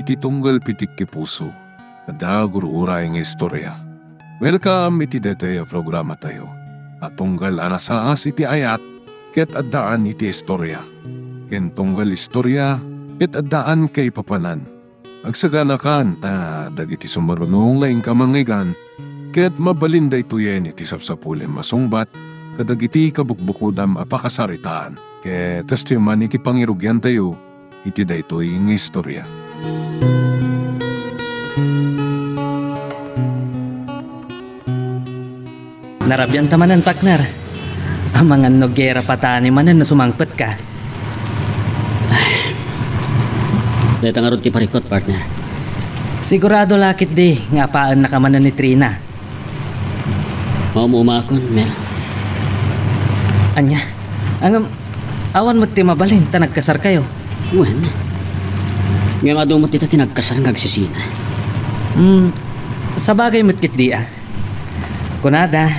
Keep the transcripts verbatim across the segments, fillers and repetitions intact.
Ti tunggal pitik ti puso, adda gur-uray nga istorya. Welcome iti daytoy a programatayo a tunggal a nasaas iti ayat ket addaan iti istorya, ken tunggal istorya ket addaan kaipapanan. Agsaganakan ta dagiti sumaruno nga inka mangngeggan ket mabalin daytoyen iti sapsapulem a sungbat kadagiti kabukbukodam a pakasaritaan. Ket kastoy man iti pangirugiantayo iti daytoy nga istorya. Narabianta manen, partner. Amangan no gera patani manen no sumangpetka. Dayta ngarud ti parikut, partner. Sigurado la ketdi nga apaennaka manen ni Trina. Maum-umakon, Mel. Ania? Ngem, awan met ti mabalin ta nagkasarkayo. Wen. Ngem adu met dita ti nagkasar nga agsisina. Hmm, sabagay met ketdi a. Kunada,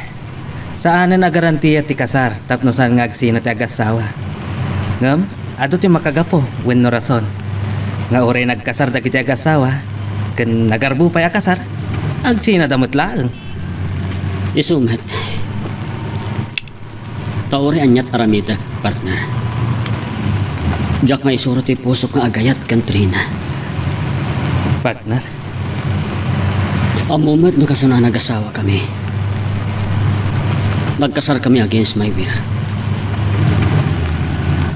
saanen a garantia ti kasar tapno saan nga agsina ti agassawa. Ngem, adu ti makagapu wenno rason nga uray nagkasar dagiti agassawa ken nagarbo pay a kasar, agsinada met laeng. Isu met. Ta uray aniat aramidek, partner, diak nga isuro ti pusok nga agayat ken Trina. Partner? Ammom met no kasano a nagasawakami. Nagkasarkami against my will.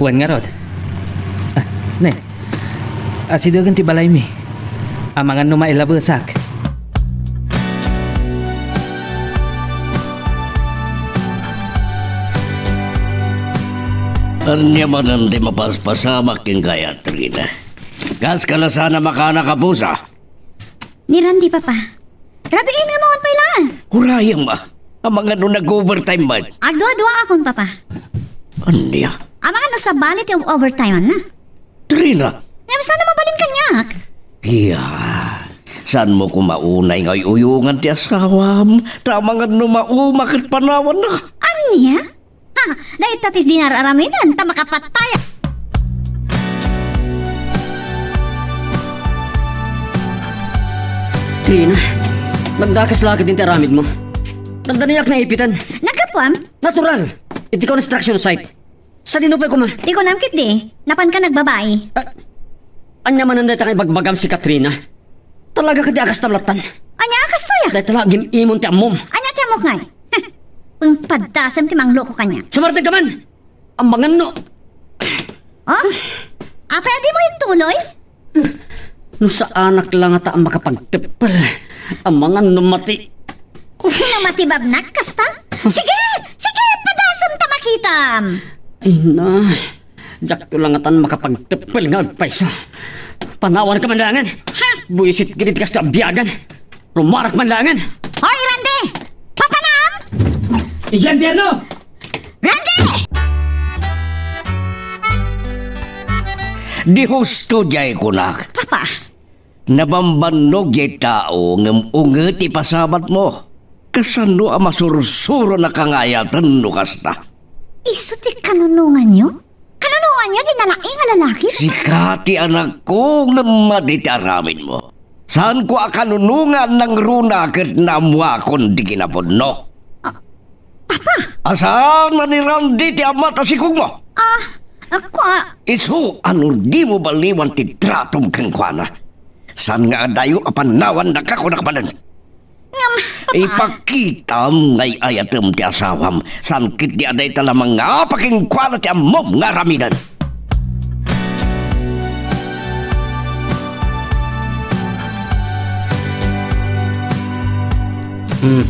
Wen ngarud. Ah, ne. Asidegen ti balaymi. Amangan no mailabesak. Ania manen ti mapaspasamak kenka, Trina? Kas kalasan a makanak a pusa. Ni Randy, Papa. Rabiin nga mawan pay laeng. Urayem, a. Amangan no nag-overtime met. Agdua-duaakon, Papa. Ania? Amangan no sabali ti overtime na. Trina! Ngem saan a mabalin kaniak? Iya, saanmo koma unay nga uy-uyongan ti asawam, ta amangan no mauma ket panawanna. Ania? Ha, dayta ti dinar aramiden, ta makapataya. Trina, nagdakes la ketdi ti aramidmo. Dandaniak naipiten. Naggapuam? Natural. Iti construction site. Sadino pay koma? Ti kunam ketdi, napanka nagbabai. Ah, ania manen dayta nga ibagbagam, Katrina? Talaga ketdi a kasta lattan. Ania a kastoy a? Dayta la agim-imon ti ammom. Ania ti ammok ngay? Heh, pangpaddasem ti mangloko kaniak. Sumartenka man! Amangan no. Oh? Apay a dimo ituloy? No saanak la ngata a makapagteppel, amangan no mati. No matibabnak kasta? Sige! Sige! Padasem ta makitam! Ay na, diakto la ngatan makapagteppel nga agpayso. Panawanka man laengen. Ha? Buisit ketdi ti kasta a biagan. Rumarak man laengen. Hoy, Randy! Papanam! Idiay impierno! Randy! Di husto diay kunak. Papa. Nabambannog diay tao ngem unget ti pasabatmo. Kasano a masursuronaka nga ayaten no kasta? Isu ti kanunonganyo? Kanunonganyo ti nalaing a lalaki? Sika ti anakko ngem madi ti aramidmo. Saanko a kanunongan nangruna ket naammoakon ti kinapudno. Ah, Papa! Saan a ni Randy ti ama ta sikogmo? Ah, ako a. Isu a no dimo baliwan ti tratom kenkuana, saan nga adayo a panawannaka kunak manen. Ngem, Papa. Ipakitam nga ay-ayatem ti asawam, saan ketdi a dayta la mangapa kenkuana ti ammom nga aramiden. Hmm.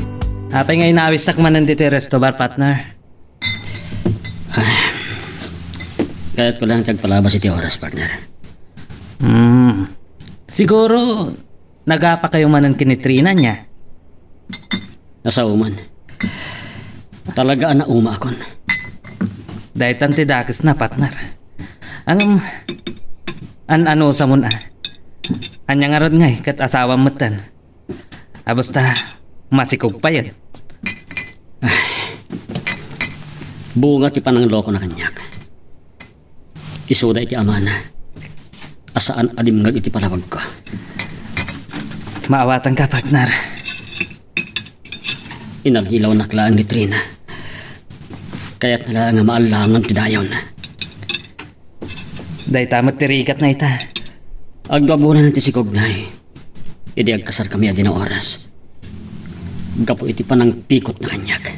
Apay nga inawistak manen ditoy resto bar, partner? Ah, kayatko laeng ti agpalabas iti oras, partner. Hmm. Siguro, nagapakayo manen ken ni Trina, ania? Nasaoman. Talaga a naumaakon. Daytan ti dakesna, partner. Ngem, an-anusamon a. Ania ngarud ngay ket asawam metten. A, basta, masikog payen. Ay, bunga ti pananglokona kaniak. Isuda iti amana. a saan a dimngeg iti panawagko. Maawatanka, partner. Inallilawnak laeng ni Trina. Kayatna laeng a maallangon ti dayawna. Dayta met ti rigatna ita. Agduabunan ti sikogna idi agkasarkami a dina oras. Gapu iti panangpikotna kaniak,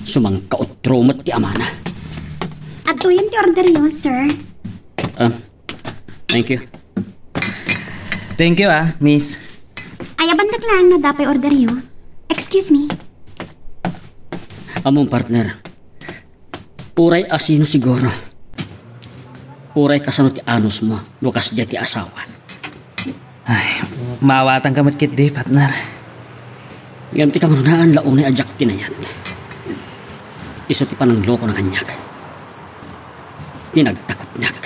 sumangkautro met ti amana. Adtoyen ti orderyo, sir. Ah, thank you. Thank you, ah, miss. Ayabandak laeng no adda pay orderyo. Excuse me. Ammom, partner. Uray asino siguro. Uray kasano ti anusmo no kasdiay ti asawa. Ay, maawatanka met ketdi, partner. Ngem ti kangrunaan la unay a diak tinayad. Isu ti pananglokona kaniak. Ti nagtakopnak.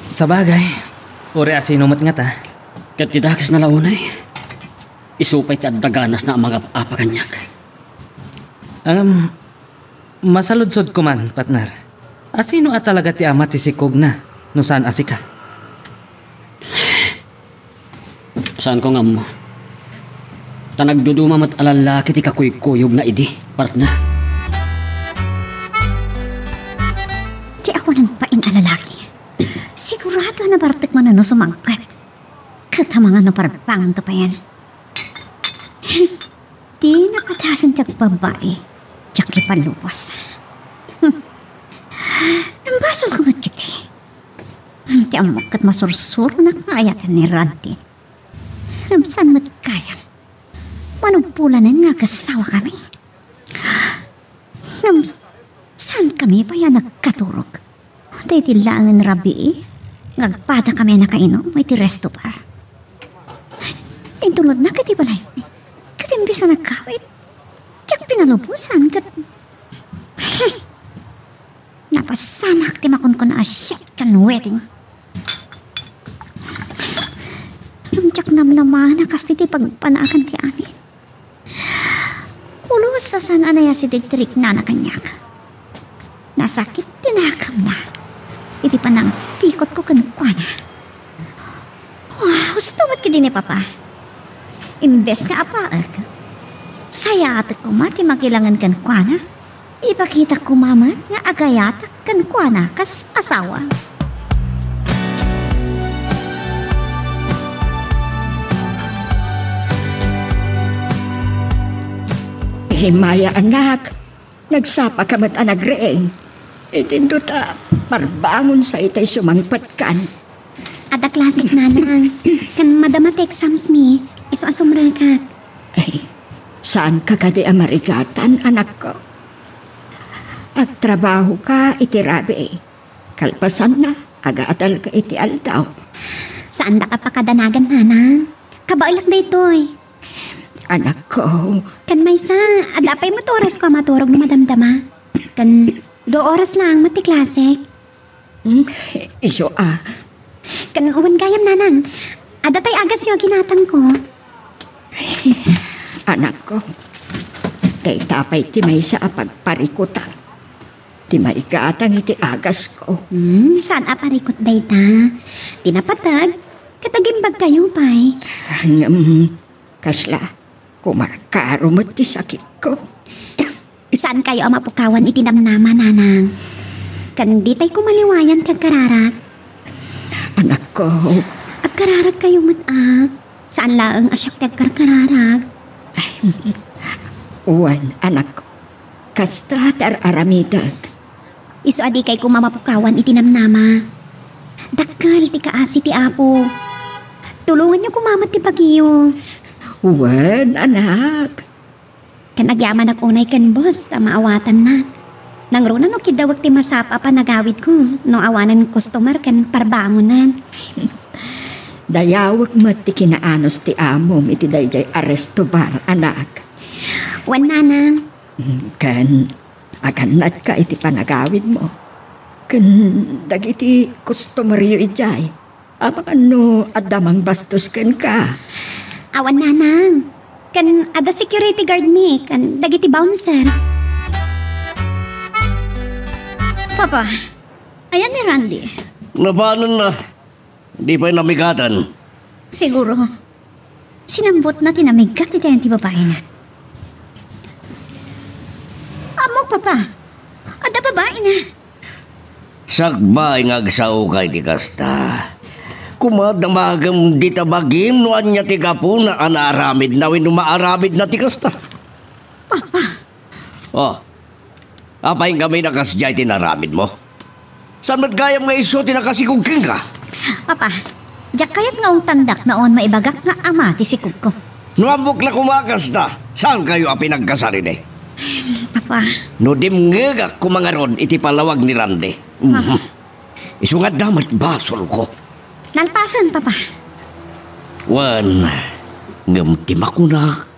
Sabagay, uray asino met ngata. Ket ti dakesna la unay, isu pay ti adda ganasna a mangap-apa kaniak. Ngem, masaludsodko man, partner. Asino a talaga ti ama ti sikogna no saan a sika? Saanko nga ammo. Ta nagduduma met a lallaki ti kakuykuyogna idi, partner. Ti awan pay a lalaki. Sigurado a nabartek manen no sumangpet. Ket amangan no parbangonto payen. Ti napadasen ti agbabai, diak ipalubos. Nagbasolko met ketdi. Ti ammok ket masursuronak nga ayaten ni Randy. Ngem saan met gayam? Manubolanen nga agasawakami. Ngem saankami pay a nagkaturog. Daydi laengen rabii nga agpadakami a nakainom iti resto bar. Intulodnak iti balay. Ket imbes a nagkawit, diak pinalubosan ket napasamak ti makunkuna a siat ken wedding. Ngem diak namnama a kas ti pagpanagan ti amin. Pulos a saan a naiyasideg ti riknana kaniak. Nasakit ti nakamna iti panangpikotko kenkuana. Wow, husto met ketdi ni Papa. Imbes nga apaek, sayatek koma ti makilangen kenkuana. Ipakitak koma met nga agayatak kenkuana kas asawa. Immay a, anak, nagsapaka met a nagriing. Itindo ta parbangonsa itay sumangpetkan. Adda classek, nanang. Ken madama ti exams mi. Isu a sumrekak. Ay, saanka kadi a marigatan, anakko? Agtrabahoka iti rabii. Kalpasanna, agadalka iti aldaw. Saandak a pakadanagan, nanang. Kabaelak daytoy. Anakko. Ken maysa, adda pay met orasko a maturog no madamdama. Ken dua oras laeng met ti klasek. Hmm, isu a. Ken wen gayam, nanang, adda tay agasyo a ginatangko. Anakko, dayta pay ti maysa a pagparikutam. Ti maigatang iti agasko. Hmm, saan a parikut dayta? Ti napateg, ket agimbagkayo pay. Ngem, kasla, kumarkaro met ti sakitko. Saankayo a mapukawan iti namnama, nanang. Ken ditay koma liwayan ti agkararag. Anakko. Agkararagkayo met a. Saan laeng a siak ti agkarkararag. Wen, anakko. Kasta ti ar-aramidek. Isu a dikay koma mapukawan iti namnama. Dakkel ti kaasi ti Apo. Tulonganyo koma met ti bagiyo. Wen, anak. Ken agyamanak unay ken boss ta maawatannak. Nangruna no kiddawek ti masapa a panagawidko no awanen customer ken parbangonan. Dayawek met ti kinaanus ti amom iti daydiay a resto bar, anak. Wen, nanang. Ken agannadka iti panagawidmo ken dagiti customeryo idiay. Amangan no adda mangbastos kenka. Awan, nanang. Ken adda security guard mi ken dagiti bouncer. Papa, ayan ni Randy. Nabanenna. Di pay namigatan. Siguro, sinambutna ti namiggat iti ayan ti babaina. Ammok, Papa. Adda babaina. Sakbay nga agsaoka iti kasta. Koma damagem dita bagim no ania ti gapuna a naaramidna wenno maaramidna ti kasta. Papa. Oh, apay ngamin a kasdiay ti naaramidmo? Saan met gayam nga isu ti nakasikog kenka? Papa, diak kayat nga ungtandak no awan maibagak nga ama ti sikogko. No ammok la koma a kasta, saankayo a pinagkasarili? Papa. No dimngegak koma ngarud iti palawag ni Randy. Mhm. Isu nga adda met basolko. Nalpasen, Papa. Wen, ngem ti makunak,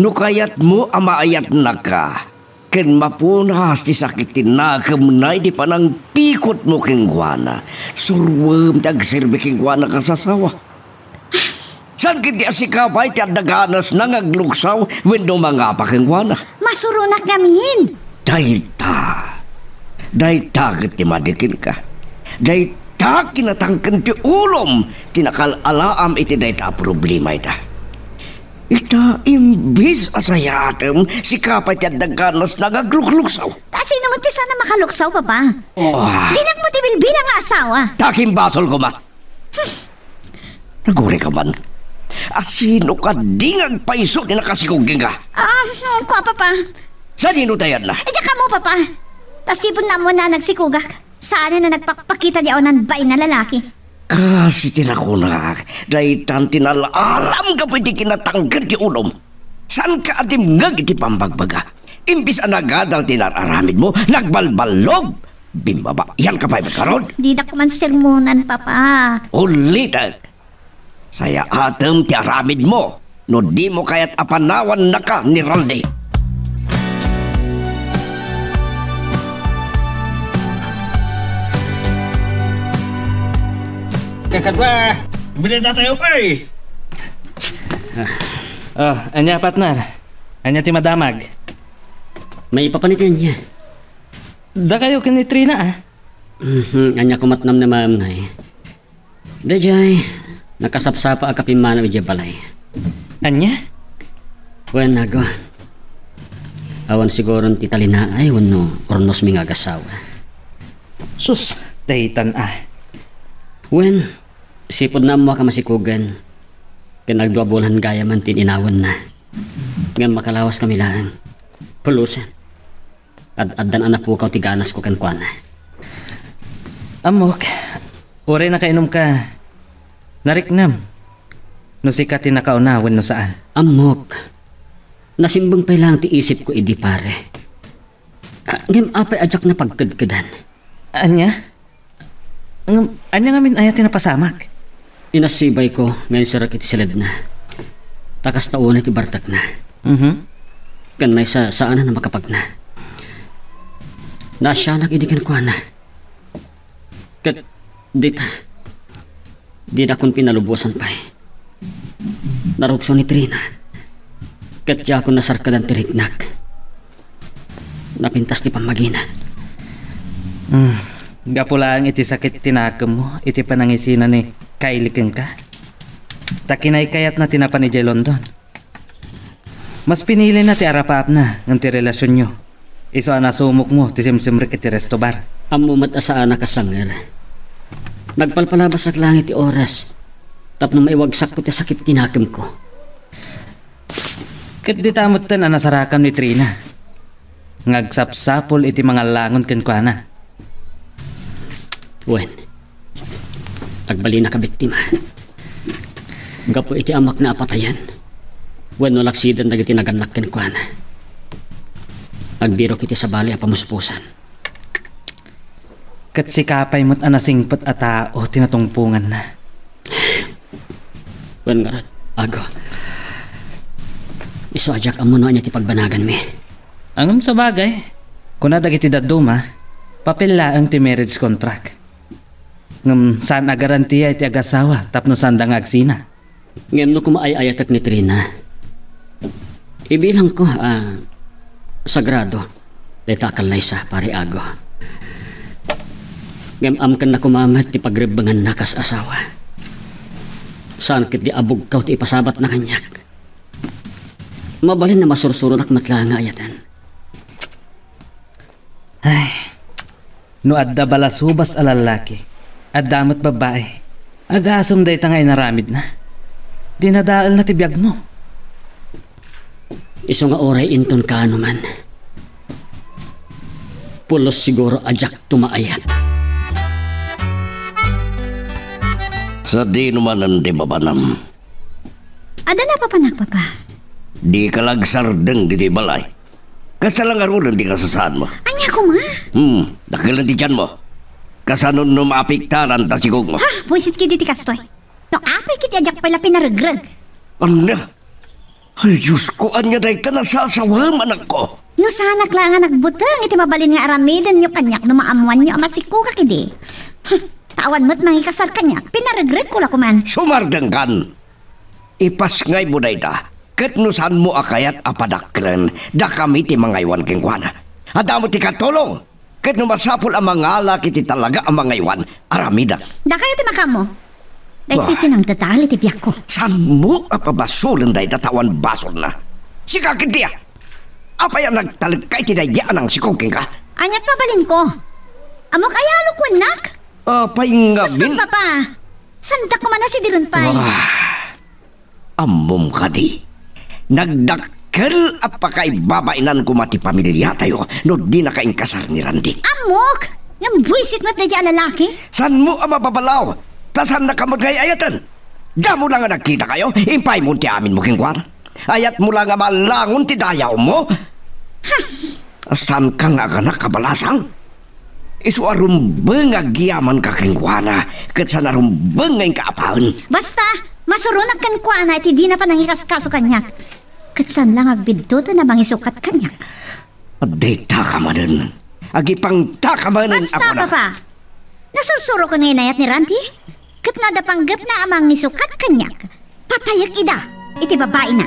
no kayatmo a maayatnaka, ken mapunas ti sakit ti nakemna iti panangpikutmo kenkuana, suroem ti agserbi kenkuana kas asawa. Saan ketdi a sika pay ti adda ganasna nga agluksaw wenno mangapa kenkuana? Masuronak ngamin. Dayta. Dayta ket ti madi kenka. Dayta kinatangken ti ulom ti nakal-alaam iti dayta a problema ita. Ita, imbes a sayaatem, sika pay ti adda ganasna nga aglukluksaw. Ta sino met ti saan a makaluksaw, Papa? Oh. Dinak met ibilbilang nga asawa. Ta kin basolko, Ma. Nagurayka man. A sino kadi nga agpayso ti nakasikog kenka? Ah, kua, Papa. Sadino ti ayatna? Eh, diak ammo, Papa. Ta sipud naammoanna a nagsikogak. Saanen a nagpakpakita ti awanan bain a lalaki. Kas iti nakunak, daytan ti nalalam gapu iti kinatangken ti ulom. Saanka a dimngeg iti pambagbaga. Imbes a nagadal ti nararamidmo, nagbalballog. Bimmabaianka pay met ngarud. Dinak man sermonan, Papa. Ulitek. Sayaatem ti aramidmo no dimo kayat a panawannaka ni Randy. Kakadwa, bilinda tayo pay. Ah, ania, partner? Ania ti madamag? Maipapan iti ania? Dakayo ken ni Trina, ah. Mhm, ania koma ti namnamaem ngay? Daydiay, nakasapsapa a kapimmanaw idiay balay. Ania? Wen, Ago. Awan siguron ti talinaay wenno urnosmi nga agasawa. Sus, daytan a. Wen, sipud naammoak a masikogen, ken agdua a bulan gayamen ti inawenna. Ngem makalawaskami laeng. Pulosen. Ad-addan a napukaw ti ganasko kenkuana. Ammok, uray nakainumka, nariknam no sika ti nakauna wenno saan. Ammok, nasimbeng pay laeng ti isipko idi, pare. Ah, ngem apay a diak napagkedkedan? Ania? Ngem, ania ngamin aya ti napasamak? Inasibayko nga inserrek iti siledna. Ta kasta unay ti bartekna. Mhm. Ken maysa, saanen a makapagna. Naasianak idi kenkuana. Ket dita, dinakon pinalubosan pay. Narukso ni Trina. Ket diakon nasarkadan ti riknak. Napintas ti pammagina. Hmm. Gapu laeng iti sakit ti nakemmo iti panangisina ni Kylie kenka. Ta kinaykayatna ti napan idiay London. Mas pinilina ti arapaapna ngem ti relasionyo. Isu a nasumokmo ti simsimrek iti resto bar. Ammo met a saanak a sanger. Nagpalpalabasak laeng iti oras tapno maiwagsakko ti sakit ti nakemko. Ket dita metten a nasarakam ni Trina nga agsapsapul iti mangallangon kenkuana. Wen, agbalinaka biktima. Gapu iti amakna a patayen, wenno laksiden dagiti nagannak kenkuana. Agbirok iti sabali a pamuspusan. Ket sika pay met a nasingpet a tao ti natungponganna. Wen ngarud, Ago. Isu a diak ammo no ania ti pagbanaganmi. Ngem sabagay, kuna dagiti dadduma, papel laeng ti marriage contract. Ngem saan a garantia iti agasawa tapno saanda nga agsina. Ngem no koma ay-ayatek ni Trina, ibilangko a sagrado dayta a kallaysa, Pare Ago. Ngem amkenna koma met ti pagrebbenganna kas asawa. Saan ketdi a bugkaw ti ipasabatna kaniak. Mabalin a masursuronak met laeng nga ayaten. Ay, no adda balasubas a lallaki, adda met babbai. Agasem dayta nga inaramidna. Dinadaelna ti biagmo. Isu nga uray inton kaano man. Pulos siguro a diakto maayat. Sadino manen ti mapanam? Adda la papanak, Papa. Dika la agsardeng ditoy balay. Kasta la ngaruden ti kasasaadmo. Ania koma? Hmm, dakkelen ti tianmo. Kasano no maapektaran ta sikogmo? Ha, buisit ketdi ti kastoy. No apay ketdi a diak pay la pinaregreg. Ania? Ay, Diosko, ania dayta nasasawem, anakko? No saanak laeng a nagbuteng iti mabalin nga aramidenyo kaniak no maammoanyo a masikogak idi. Hmm, ta awan met mangikasar kaniak, pinaregregko la koman. Sumardengkan! Ipasngaymo dayta, ket no saanmo a kayat a padakkelen, dakami ti mangaywan kenkuana. Adda met ti katulong, ket no masapul a mangalak iti talaga a mangaywan, aramidek. Dakayo ti makaammo. Daytoy ti nangdadael iti biagko. Saanmo a pabasolen dayta ta awan basolna? Sika ketdi a! Apay a nagtalekka iti daydi a nangsikog kenka? Aniat mabalinko? Ammok aya a lukuennak? Apay ngamin? Basta, Papa. Saandak koma a sidiren pay. Ah. Ammom kadi, nagdakkel a pakaibabainan koma ti pamiliatayo no dinaka inkasar ni Randy. Ammok! Ngem buisit met daydi a lalaki. Saanmo a mababalaw? Ta saannaka met nga ay-ayaten. Damo la nga nagkitakayo, impaymon ti aminmo kenkuana. Ayatmo la nga malangon ti dayawmo. Saanka nga aganak a balasang? Isu a rumbeng nga agyamanka kenkuana, ket saan a rumbeng nga inka apaen. Basta, masuronak kenkuana iti dina panangikaskaso kaniak. Ket saan la nga agbidduten a mangisukat kaniak. Addaytaka manen. Agipangtaka manen a kuna. Basta, Papa. Nasursuroken nga inayat ni Randy? Ket no adda panggepna a mangisukat kaniak, patayek ida iti babaina.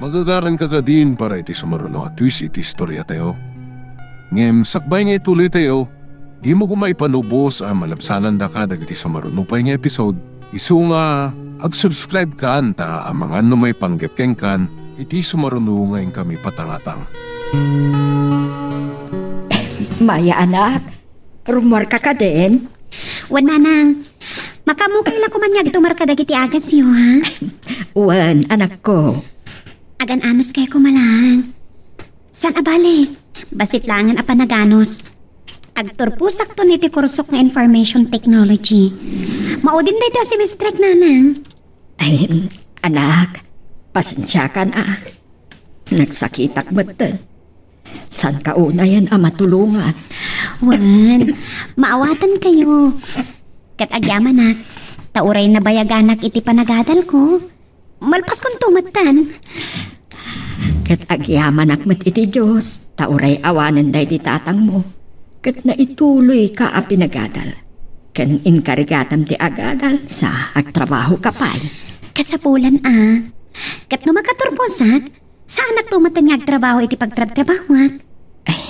Magagaranka kadin para iti sumaruno a twist iti istoriatayo. Ngem sakbay nga ituloytayo, dimo koma ipanubos a malabsanandaka dagiti sumaruno pay nga episode. Isu nga, ag-subscribe kan ta amangan no maipanggep kenkan iti sumaruno nga inkami patangatang. Maya, anak, rummuarka kadin? Wen, nanang. Makaammokayo la koman nga agtumar kadagiti agasyo, ha? Wen, anakko. Agan-anos kayo koma laeng. Saan a bale, bassit laengen a panaganos. Agturposakton iti kursok nga Information Technology. Maudin daytoy a semestrek, nanang. Ay, anak, pasensiakan a. Nagsakitak metten. Saanka unayen a matulongan. Wen, maawatankayo. Ket agyamanak, ta uray nabayaganak iti panagadalko, malpaskonto metten. Ket agyamanak met iti Dios, ta uray awanen daydi tatangmo, ket naituloyka a pinagadal. Ken inkarigatam ti agadal, sa agtrabahoka pay. Kasapulan a. Ket no makaturposak, saanakto metten nga agtrabaho iti pagtrabtrabahoak. Ay,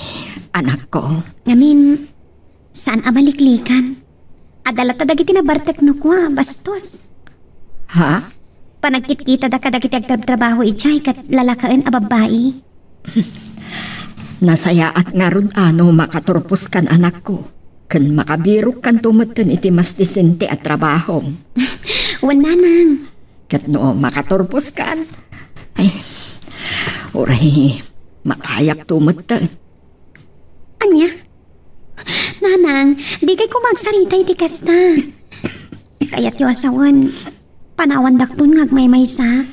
anakko. Ngamin, saan a maliklikan. Adda latta dagiti nabartekno kua, bastos. Ha? Panagkitkitada kadagiti agtrabtrabaho idiay ket lalakaen a babbai. Nasayaat ngarud a no makaturposkan, anakko, ken makabirokkanto metten iti mas disente a trabahom. Wen, nanang. Ket no makaturposkan, ay, uray, makayakto metten. Ania? Nanang, dikay koma agsarita iti kasta. Kayatyo a sawen, panawandakton nga agmaymaysa.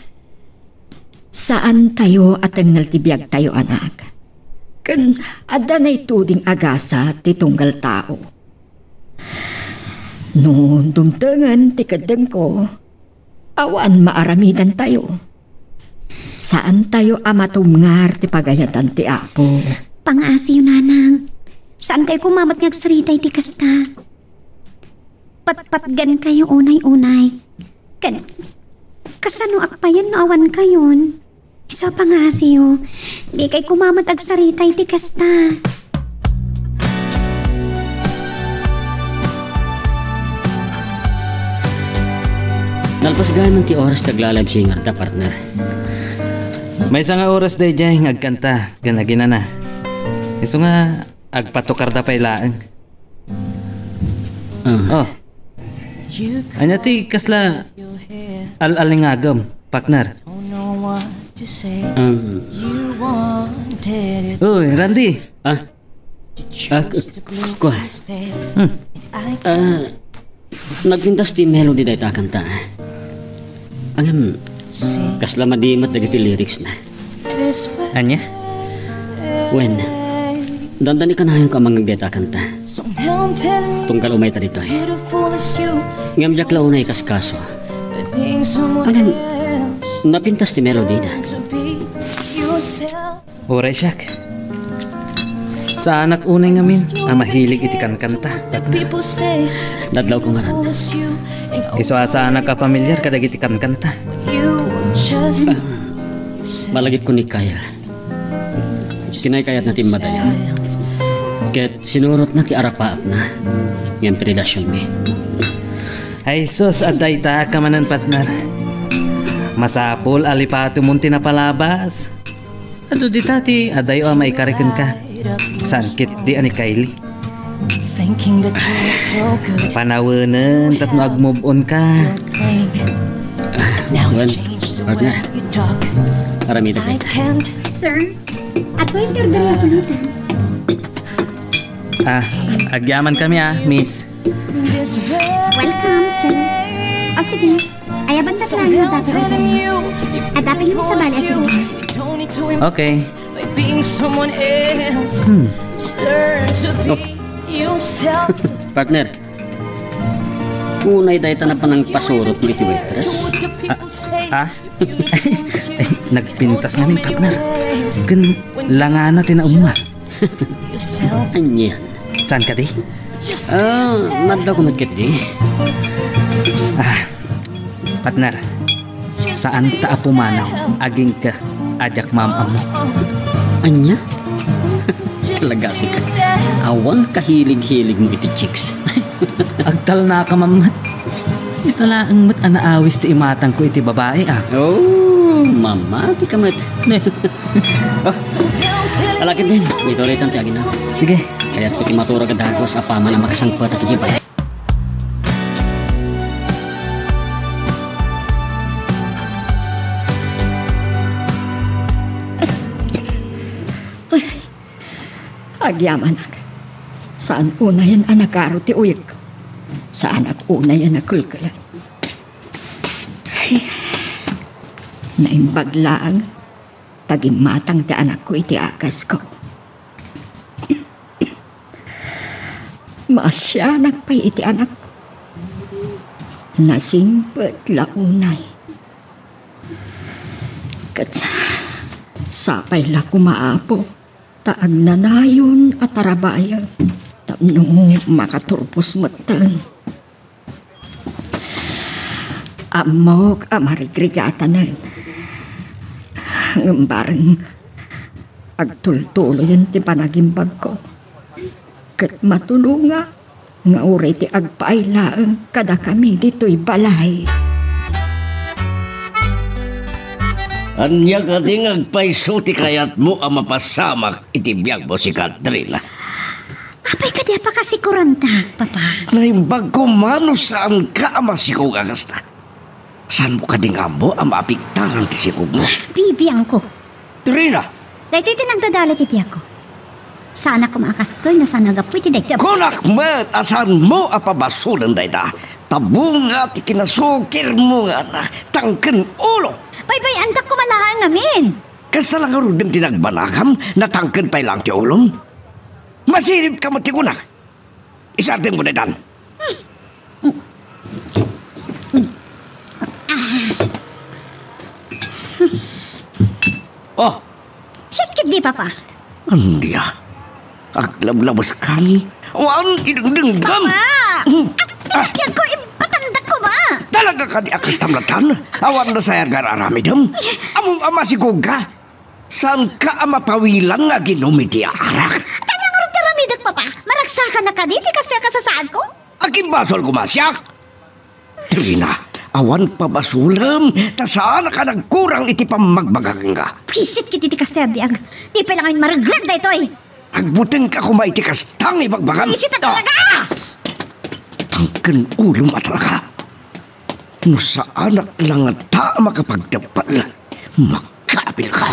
Saantayo a tengngel ti biagtayo, anak. Ken adda naituding a gasat ti tunggal tao. No dumtengen ti keddengko, awan maaramidantayo. Saantayo a matumngar ti pagayatan ti Apo. Pangaasiyo, nanang. Saankayo koma met nga agsarita iti kasta. Patpatgankayo unay-unay. Ken, kasano akpayen no awankayon? Isu a pangngasiyo, dikay koma met agsarita iti kasta. Nalpas gayam ti oras ti agla-live singer ta, partner. Maysa nga oras daydiay nga agkanta ken aginana. Isu nga agpatukarda pay laeng. Ah. Oh. Ania ti kasla al-alingagem, partner? Um. Uy, Randy. Ah? Ah, k-, k-, kua? Hmm. Ah, nagpintas ti melody dayta a kanta. Ngem, kasla madi met dagiti lyrics na. Ania? Wen, dandani kanayonko a mangngeg dayta a kanta. Tunggal umayta ditoy. Ngem diak la unay ikaskaso. Ngem, napintas ti melody na. Uray siak. Saanak unay ngamin a mahilig iti kankanta, partner. Nadlawko ngarud. Isu a saanak a pamilyar kadagiti kankanta. Ah, malagipko ni Kyle. Kinaykayatna ti immadayo. Ket sinurotna ti arapaapna. Ngem ti relasionmi. Ay sus, adda ita ka manen, partner. Masapul a lipatemon ti napalabas. Adu dita ti adayo a maikari kenka. Saan ketdi a ni Kylie. Panawenen tapno agmove on ka. Ah, wen, partner. Aramidek dayta. Sir, adtoy ti order nga pulutan. Ah, agyaman kami, ah, miss. Welcome, sir. O, sige. Ayabandak laeng nga adda ti order mo. Adda pay nga sabali a table. Okay. Hmm. Oh. Partner, unay dayta a panangpasurotmo iti waitress? Ah, ah? Nagpintas ngamin, partner. Ken langana ti naumma. Ania? Saan kadi? Ah, nadlawko met ketdi. Ah, partner, saanta a pumanaw agingga a diak maam-ammo. Ania? Talagasika. Awan kahilig-hiligmo iti chicks. Agtalnaka man met. Ita laeng met a naawis ti imatangko iti babai, ah. Oh, mamatika met. Ne. Oh. Ala ketdin, ditoy laytan ti agina. Sige. Kayatko ti maturog a dagus apaman a makasangpet idiay balay. Agyamanak. Saan unayen a nagaro ti uyegko. Saanak unayen a kelkelan. Ay, naimbag laeng ta gimmatang ti anakko iti agasko. Maasianak pay iti anakko. Nasingpet la unay. Ket sa-, sapay la koma, Apo, ta agnanayon a tarabayen tapno makaturpos metten. Ammok a marigrigatanen, ngem bareng agtultuloyen ti panagimbagko. Ket matulonga nga uray ti agpaay laeng kadakami ditoy balay. Ania kadi nga agpayso ti kayatmo a mapasamak iti biagmo, si Katrina? Apay kadi a pakasikurantak, Papa? Naimbag koma no saanka a masikog a kasta. Saanmo kadi nga ammo a maapektaran ti sikogmo? Bibiangko. Trina! Daytoy ti nagdadala iti biagko. Saanak koma a kastoy no saan nga gapu iti daytoy a... Kunak met a saanmo a pabasolen dayta. Ta bunga ti kinasukirmo nga anak, tangken ulo. Baybay-andak koma laeng ngamin. Kasta la ngaruden ti nagbanagam, natangken pay laeng ti ulom. Masiribka met ti kunak. Isardengmo daytan. Oh! Siak ketdi, Papa. Ania? Aglablabeskan? Awan ti dengdengngem? Papa! Hmm. Ah, ti biagko, impatandak koma. Talaga kadi a kastam latan? Awan nasayag nga aramidem? Ammom a masikog ka? Saanka a mapawilan nga aginom iti arak? Ania ngarud ti aramidek, Papa? Maragsakan na kadi ti kastoy a kasasaadko? Agimbasol koma siak? Trina, awan pabasolem, ta saanak a nagkurang iti pammagbaga kenka. Buisit ket iti kastoy a biag. Di pay la ngamin maregreg daytoy. Agbutengka koma iti kasta nga ibagbagam. Buisit a talaga! Tangken ulom a talaga. No saanak la ngata a makapagdepel, makaabilka.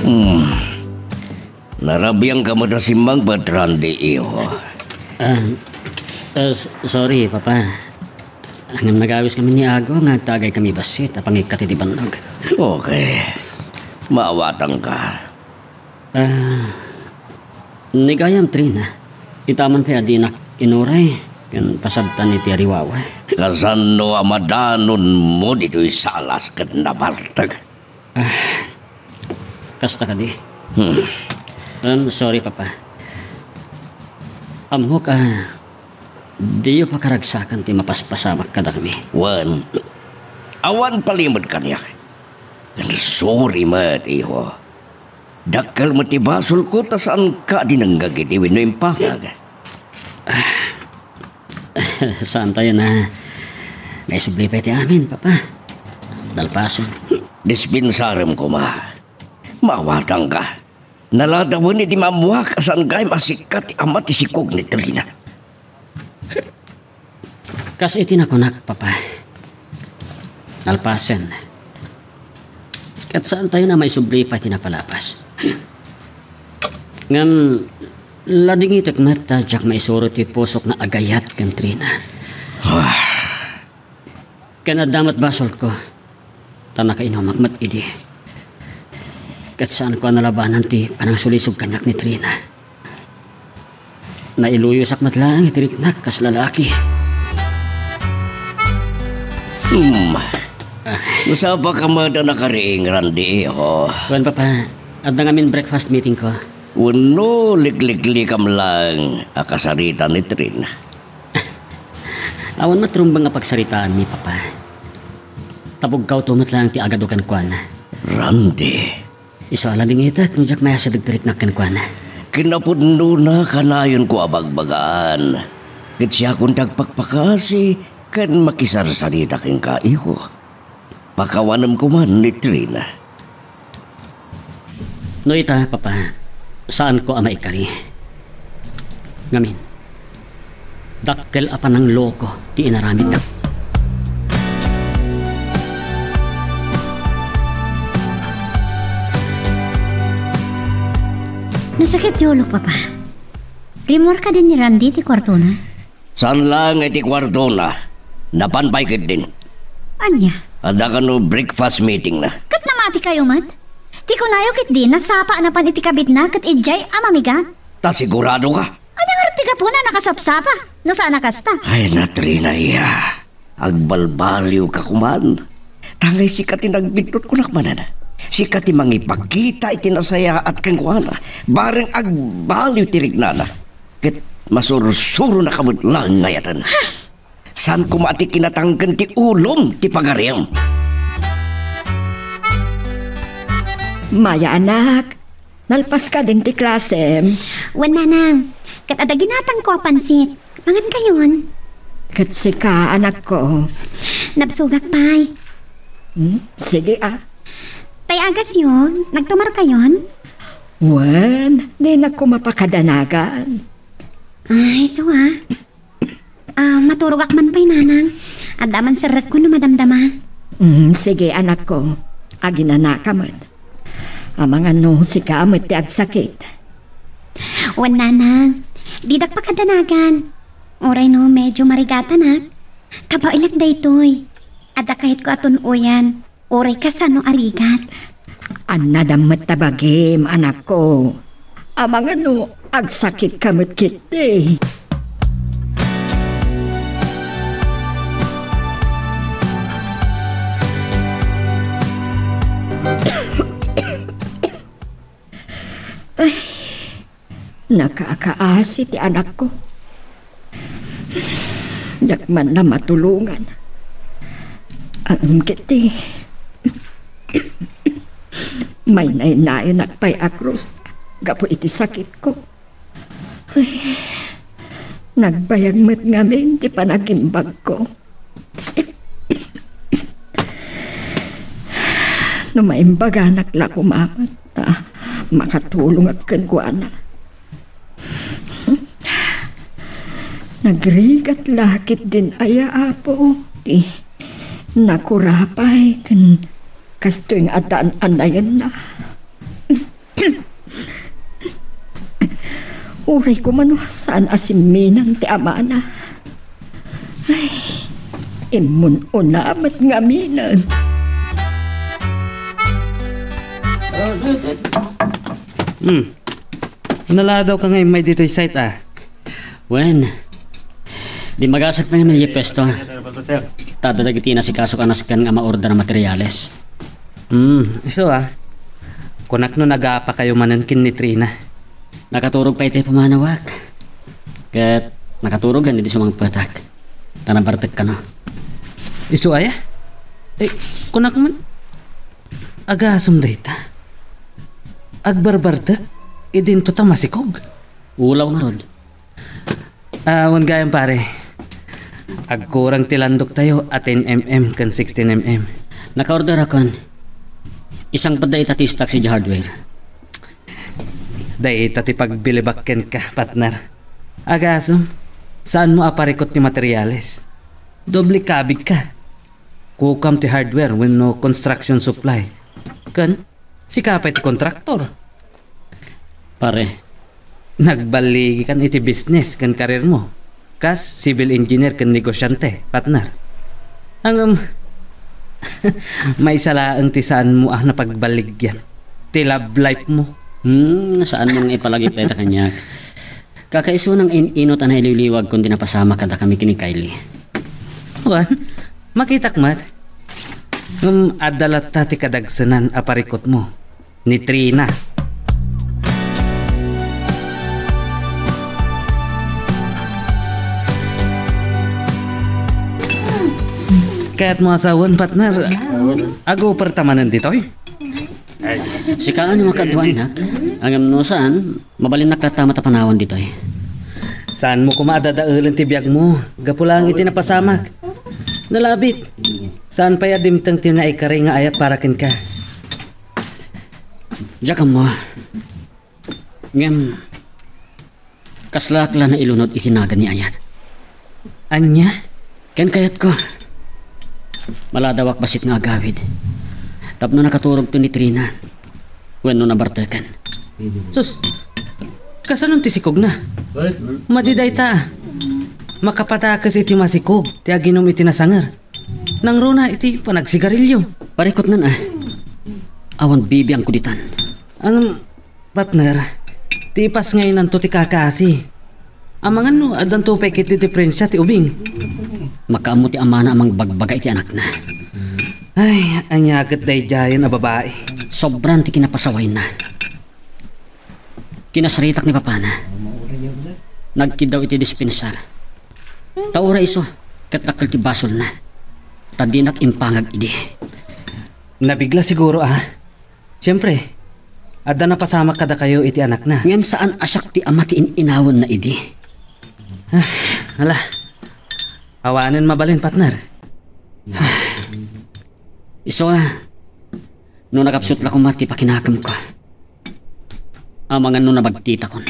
Hmm. Narabiangka met a simmangpet, Randy, iho. Ah, ah, s-, sorry, Papa. Ngem nagawis kami ni Ago nga agtagay kami bassit a pangikkat iti bannog. Okay. Maawatangka. Ah, ni gayam, Trina, itaman pay a dinak inuray ken pasabtan iti ariwawa. Kasano a madanonmo ditoy salas ket nabartek? Ah, kasta kadi? Hmm. Um, sorry, Papa. Ammok a diyo pakaragsakan ti mapaspasamak kadakami. Wen, awan palimed kaniak. Sorry met, iho. Dakkel met ti basolko ta saanka a dinengngeg idi wenno impangag. Saantayon a maisubli pay ti amin, Papa. Nalpasen. Dispensarem koma. Maawatangka. Naladawen idi maammoak a saan gayam a sika ti ama ti sikog ni Trina. Kas iti nakunak, Papa. Nalpasen. Ket saantayon a maisubli pay ti napalabas. Ngem, ladingitek met ta diak maisuro ti pusok nga agayat ken Trina. Ah. Ken adda met basolko, ta nakainumak met idi. Ket saanko a nalabanan ti panangsulisog kaniak ni Trina. Nailuyosak met laeng iti riknak kas lalaki. Hmm. Ah. Nasapaka met a nakariing, Randy, iho. Wen, Papa, adda ngamin breakfast meetingko. Wenno likliklikam laeng a kasarita ni Trina? Awan met rumbeng a pagsaritaanmi, Papa. Ta bugkawto met laeng ti agadu kenkuana. Randy. Isu a ladingitek no diak mayasideg ti riknak kenkuana. Kinapudnona kanayonko a bagbagaan. Ket siakon ti agpakpakasi ken makisarsarita kenka, iho. Pakawanem koman ni Trina. No ita, Papa, saanko a maikari. Ngamin, dakkel a panangloko ti inaramidda. Nasakit ti ulok, Papa. Rimmuar kadi ni Randy ti kuartona? Saan laeng iti kuartona. Napan pay ketdin. Ania? Adda kano breakfast meetingna. Ket namatikayo met? Ti kunayo ketdi, nasapa a napan iti kabitna ket idiay a mamigat. Ta sigurado ka? Ania ngarud ti gapuna a nakasapsapa? No saan a kasta? Ay, Trina, iya. Agbalbaliwka koman. Tangay sika ti nagbiddut kunak manen. Sika ti mangipakita iti nasayaat kenkuana. Bareng agbaliw ti riknana. Ket masursuronaka met laeng ngayaten. Saan koma ti kinatangken ti ulom ti pagariam. Maya, anak, nalpaska din ti klasem? Wen, nanang. Ket adda ginatangko a pansit. Mangankayon. Ket sika, anakko? Nabsogak pay. Hmm? Sige, a. Tay agasyo, nagtumarkayon? Wen, dinak koma pakadanagan. Ay, isu a. Ah, maturogak man pay, nanang. Adda man serrekko no madamdama. Mm, sige, anakko. Aginanaka met. Amangan no sika met ti agsakit. Wen, nanang. Didak pakadanagan. Uray no medyo marigatanak, kabaelak daytoy. Adda kayatko a tun-oyan. Uray kasano a rigat? Annadam met ta bagim, anakko. Amangan no agsakitka met ketdi. Ay, Nakakaasi ti anakko. Diak man la matulongan. Ngem ketdi, maynaynayonak pay a krus gapu iti sakitko. Ay, nagbayag met ngamin ti panagimbagko. No maimbaganak la koma met, ta makatulongak kenkuana. Nagrigat la ketdin aya, Apo, ti nakurapay ken kastoy nga addan-annayenna. Uray koma no saan a simminang ti amana. Ay, immun-una met ngaminen. Hmm. Naladawka nga immay ditoy site, a? Wen, di magasek pay met idiay puesto. Ta adda dagiti inasikaso a nasken nga maorder a materiales. Hmm, isu, a. Kunak no nagapakayo manen ken ni Trina. Nakaturog pay ti pumanawak. Ket nakaturog ken idi sumangpetak. Ta nabartek kano. Isu aya? Eh, kunak man, agasem dayta. Agbarbartek, idinto ta masikog. Ulaw ngarud. Ah, wen gayam, pare. Agkurang ti landoktayo a ten M M ken sixteen M M. Nakaorderakon. Isangpet dayta ti stock idiay hardware. Dayta ti pagbilibak kenka, partner. Agasem, saanmo a parikut ti materiales. Doble kabig ka. Kukam ti hardware wenno construction supply. Ken sika pay ti kontraktor. Pare. Nagballigikan iti business ken career mo. Kas civil engineer ken negosyante, partner. Ngem, maysa laeng ti saanmo a napagballigian. Ti love life mo. Hmm, saanmo nga ipalagip dayta kaniak. Kakaisuna nga in-inut a nailiwliwagkon ti napasamak kadakami ken ni Kylie. Wen, makitak met. Ngem adda latta ti kadagsenan a parikutmo, ni Trina. Kayatmo a sawen, partner? Aguperta manen ditoy? Sika no makaduanak, ngem no saan, mabalinnak latta met a panawan ditoy. Saanmo koma a dadaelen ti biagmo, gapu laeng iti napasamak. Nalabit. Saan pay a dimteng ti naikari nga ayat para kenka. Diak ammo. Ngem, kaslaak la nailunod iti nagan ni ayat. Ania? Ken kayatko, maladawak bassit nga agawid. Tapno nakaturogto ni Trina wenno nabarteken. Sus, kasanon ti sikogna? Madi dayta. Makapadakes iti masikog ti aginum iti nasanger. Nangruna iti panagsigarilio. Parikutnan a. Awan bibiangko ditan. Ang partner, ti ipasngaynanto ti kakasi. Amangan no addanto pay ket ti diferensia ti ubing. Makaammo ti amana a mangbagbaga iti anakna. Ay, ania ket daydiayen a babai? Sobran ti kinapasawayna. Kinasaritak ni papana. Nagkiddaw iti dispensar. Ta uray isu, ket dakkel ti basolna. Ta dinak impangag idi. Nabigla siguro, a. Siempre, adda napasamak kadakayo iti anakna. Ngem saan a siak ti ama ti in-inawenna idi. Ah, ala. Awanen mabalin, partner. Isu a, no nakapsut la koma ti pakinakemko. Amangan no nabagtitakon.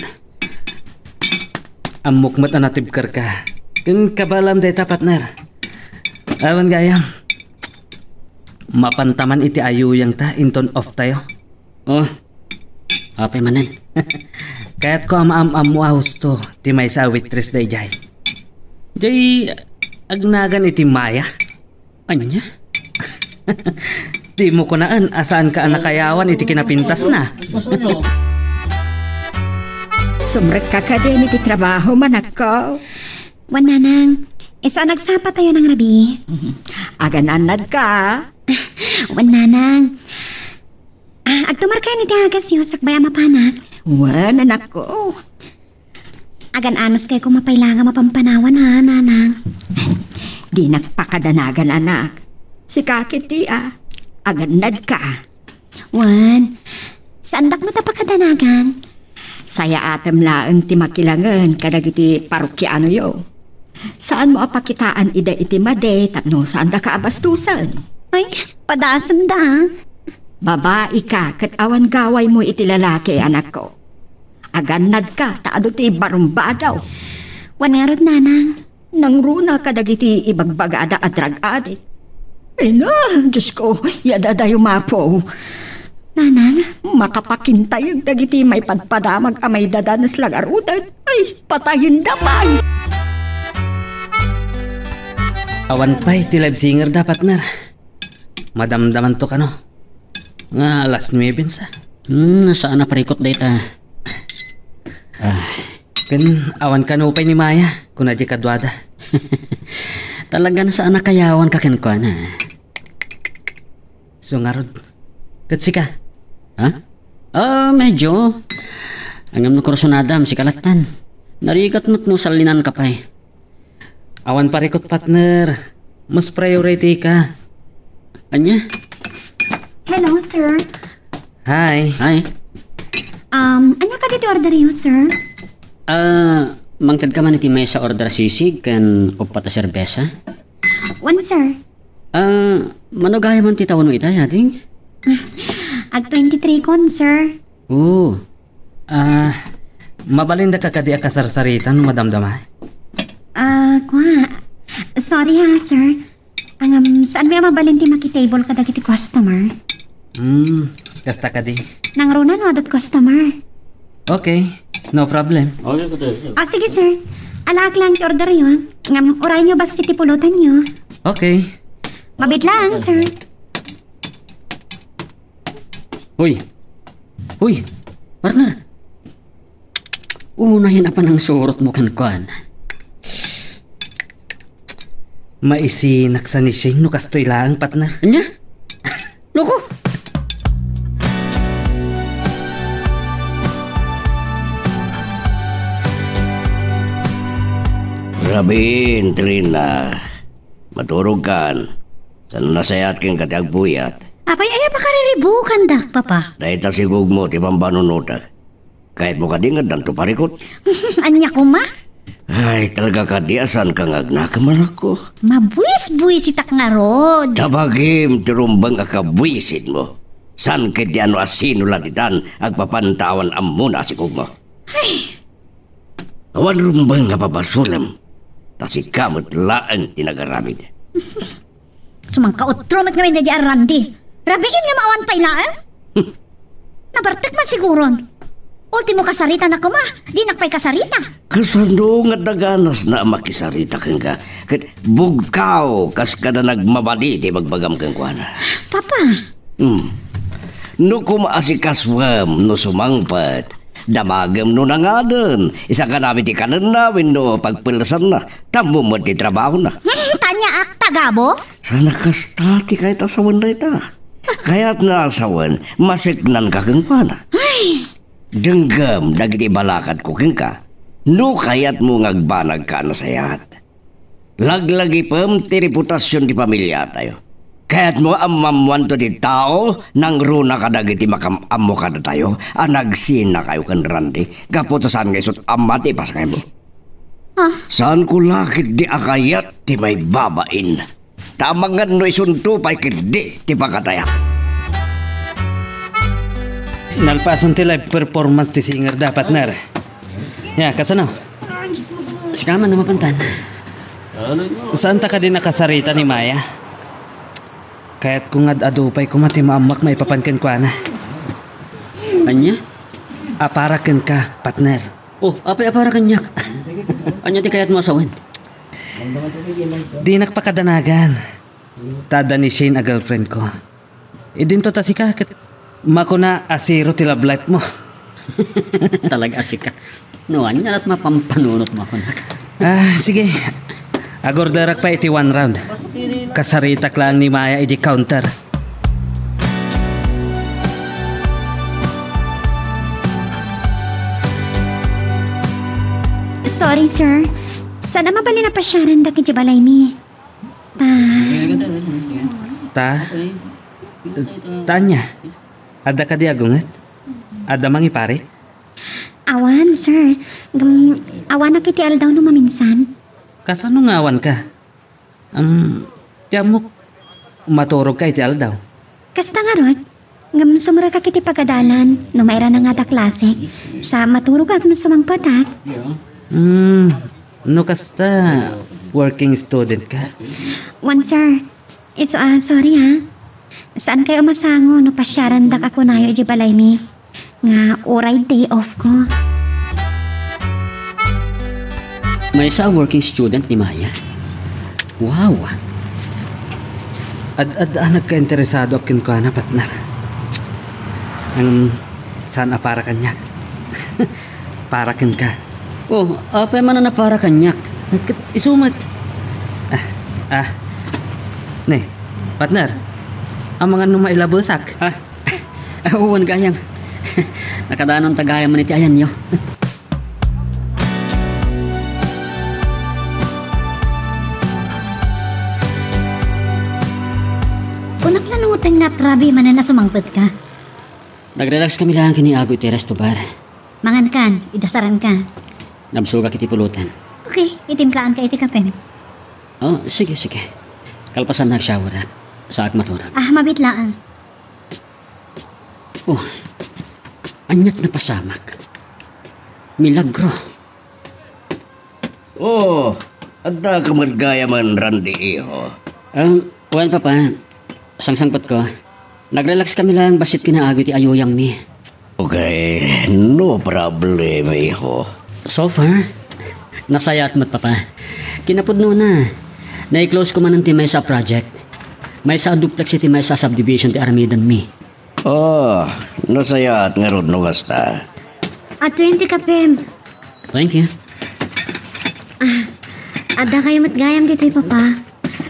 Ammok met a natibkerka. Ken kabaelam dayta, partner. Awan gayam. Mapanta man iti ayuyangta inton off tayo. Oh, apay manen? Kayatko a maam-ammo a husto ti maysa a waitress daydiay. Jay agnagan iti Maya. Ania? Dimo kunaen a saanka a nakayawan iti kinapintasna. Sumrekka kadin iti trabaho, manakko? Wen, nanang, isu a nagsapa tayo nang rabii. Aganannadka? Wen, nanang. Ah, agtumarkayon iti agasyo sakbay a mapanak. Wen, anakko. Agan-anos kay koma pay la nga mapampanawan, ha, nanang? Dinak pakadanagan, anak. Sika ketdi, a. Agannadka. Wen, saandak met a pakadanagan. Sayaatem laeng ti makilangen kadagiti parokianoyo. Saanmo a pakitaan ida iti madi tapno saandaka a bastosen. Ay, padasenda. Babaika ket awan gawaymo iti lalaki, anakko. Agannadka ta adu ti barumbadaw. Wen ngarud, nanang. Nangruna kadagiti ibagbagada a drug addict. Ay na, Diyos ko, yadadayo mapo. Nanang? Makapakintayeg dagiti maipadpadamag a maidadanes la ngaruden. Ay, patayenda pay! Awan pay ti live singer da, partner. Madamdamanto kano nga alas nuebe sa. Hmm, saan a parikot dayta? Ah, ken awan kano pay ni Maya, kuna di kaduada. Talagan saan a kayawan ka kenkuana. So ngarud, ket sika? Ha? Ah, medyo. Ngem no kursunadam, sika lattan. Narigat met no sallinan ka pay. Awan parikot, partner. Mas priority ka. Ania? Hello, sir. Hi. Hi. Um, ania kadi ti orderyo, sir? Ah, mangted ka man iti maysa order a sisig ken uppat a serbesa? Wen, sir. Ah, mano gayam ti tawenmo ita, ading? Ag twenty-three kon, sir. Oh. Ah, mabalin da ka kadi a kasarsarita no madamdama? Ah, kua. Sorry ha, sir. Ngem, saanmi a mabalin ti makitable kadagiti customer? Hmm, kasta kadi. Nangruna no adut customer. Okay, no problem. Ah, sige, sir. Alaak lang ti orderyo. Ngem, urayonyo basta ti pulotanyo. Okay. Mabiit lang, sir. Hoy! Hoy! Partner! Unayen a panangsurotmo kenkuana. Maisinak sa ni Shane no kastoy laeng, partner. Ania? Loko! Rabiin, Trina. Maturogkan. Saan nasayaat kenka ti agpuyat? Apay, aya pakariribukandak, Papa? Dayta sigugmo ti pampanunotek. Kayatmo kadi nga addanto parikot? Ania koma? Ay, talaga kadi a saanka nga agnakem, anakko. Mabuisbuisitak ngarud. Ta bagim ti rumbeng a kabuisenmo. Saan ketdi a no asino la ditan agpapan ta awan ammona a sigugmo. Ay. Awan rumbeng nga pabasolem, ta sika met laeng ti nagaramid. Sumangkautro met ngamin daydiay a Randy. Rabiin nga maawan pay laeng? Hmm. Nabartek man siguron. Ultimo kasarita na koma, dinak pay kasarita. Kasano nga daganasna a makisarita kenka? Ket bugkaw kas kada nagmamadi ti bagbagam kenkuana. Papa. Hmm. No kumaasikasoem no sumangpet, damagem no nangaden, isakana met ti kanenna wenno pagpelsanna, tammo met ti trabahona. Hmm, taniaak, tagabo? Sana kasta ti kayat a sawen dayta. Kayatna a sawen, maseknanka kenkuana. Ay! Denggem dagiti balakadko kenka. No kayatmo nga agbanagka a nasayaat, laglagipem ti reputasion ti pamiliatayo. Kayatmo a maammoanto ti tao nangruna kadagiti makam-ammo kadatayo a nagsinakayo ken Randy gapu ta saan nga isut' amma ti ipasangaymo? Ah. Saanko la ketdi a kayat ti maibabain. Ta amangan no isunto pay ketdi ti pagkataya. Nalpasen ti live performance ti singer da, partner. Ya, kasano? Sika man a mapantan. Saanta kadi nakasarita ni Maya? Kayatko nga ad-adu pay koma ti maammoak maipapan kenkuana. Ania? Apara kenka, partner. Oh, apay a para kaniak? Ania ti kayatmo a sawen? Dinak pakadanagan. Ta adda ni Shane a girlfriend ko. Idinto ta sika ket makuna a zero ti love life mo. Talaga a sika. No, ania lat mapampanunot mo kunak? Ah, sige. Agorderak pay iti one round. Kasaritak laeng ni Maya idi counter. Sorry, sir. Saan a mabalin a pasiarandak idiay balaymi? Ta. Ta? Ta ania? Adda kadi agunget? Adda mangiparit? Awan, sir. Ngem, awanak iti aldaw no maminsan. Kasano nga awanka? Am, ti ammok, maturogka iti aldaw. Kasta ngarud, ngem sumrekak iti pagadalan no mairana nga adda klasek. Sa maturogak no sumangpetak. Hmm, no kasta, working student ka? Wen, sir. Isu a, sorry ha. Saan kayo masango no pasiarandak a kunayo idiay balaymi nga uray day off ko. Maysa a working student ni Maya. Wow! Ad-, ad-, a nagkainteresado a kenkuana, partner. Ang saan a para kaniak? Para kenka. Oh, apay man a napara kaniak? Ket isu met. Ah, ah. Ne, partner. Amangan no mailabesak. Ah, wen gayam. Nakadanon ta gayam man iti ayanyo. Kunak la no ten nga agrabi manen a sumangpetka. Nag-relax kami laeng ken ni Ago iti resto bar. Mangankan, idasaranka. Nabsogak iti pulutan. Okay, itimplaan ka iti kape. Oh, sige, sige. Kalpasan na ag-shower ak. Saak maturog. Ah, mabiit laeng. Oh, aniat napasamak? Milagro. Oh, adda ka met gayam, Randy, iho? Ah, wen, Papa. Sangsangpetko. Nag-relax kami laeng bassit ken ni Ago iti ayuyangmi. Okay, no problem, iho. So far, nasayaat met, Papa. Kinapudnona, nai-close ko manen ti maysa a project. Maysa a duplex iti maysa a subdivision ti aramidenmi. Ah, nasayaat ngarud no kasta. Adtoyen ti kapem. Thank you. Ah, adda kayo met gayam ditoy, Papa.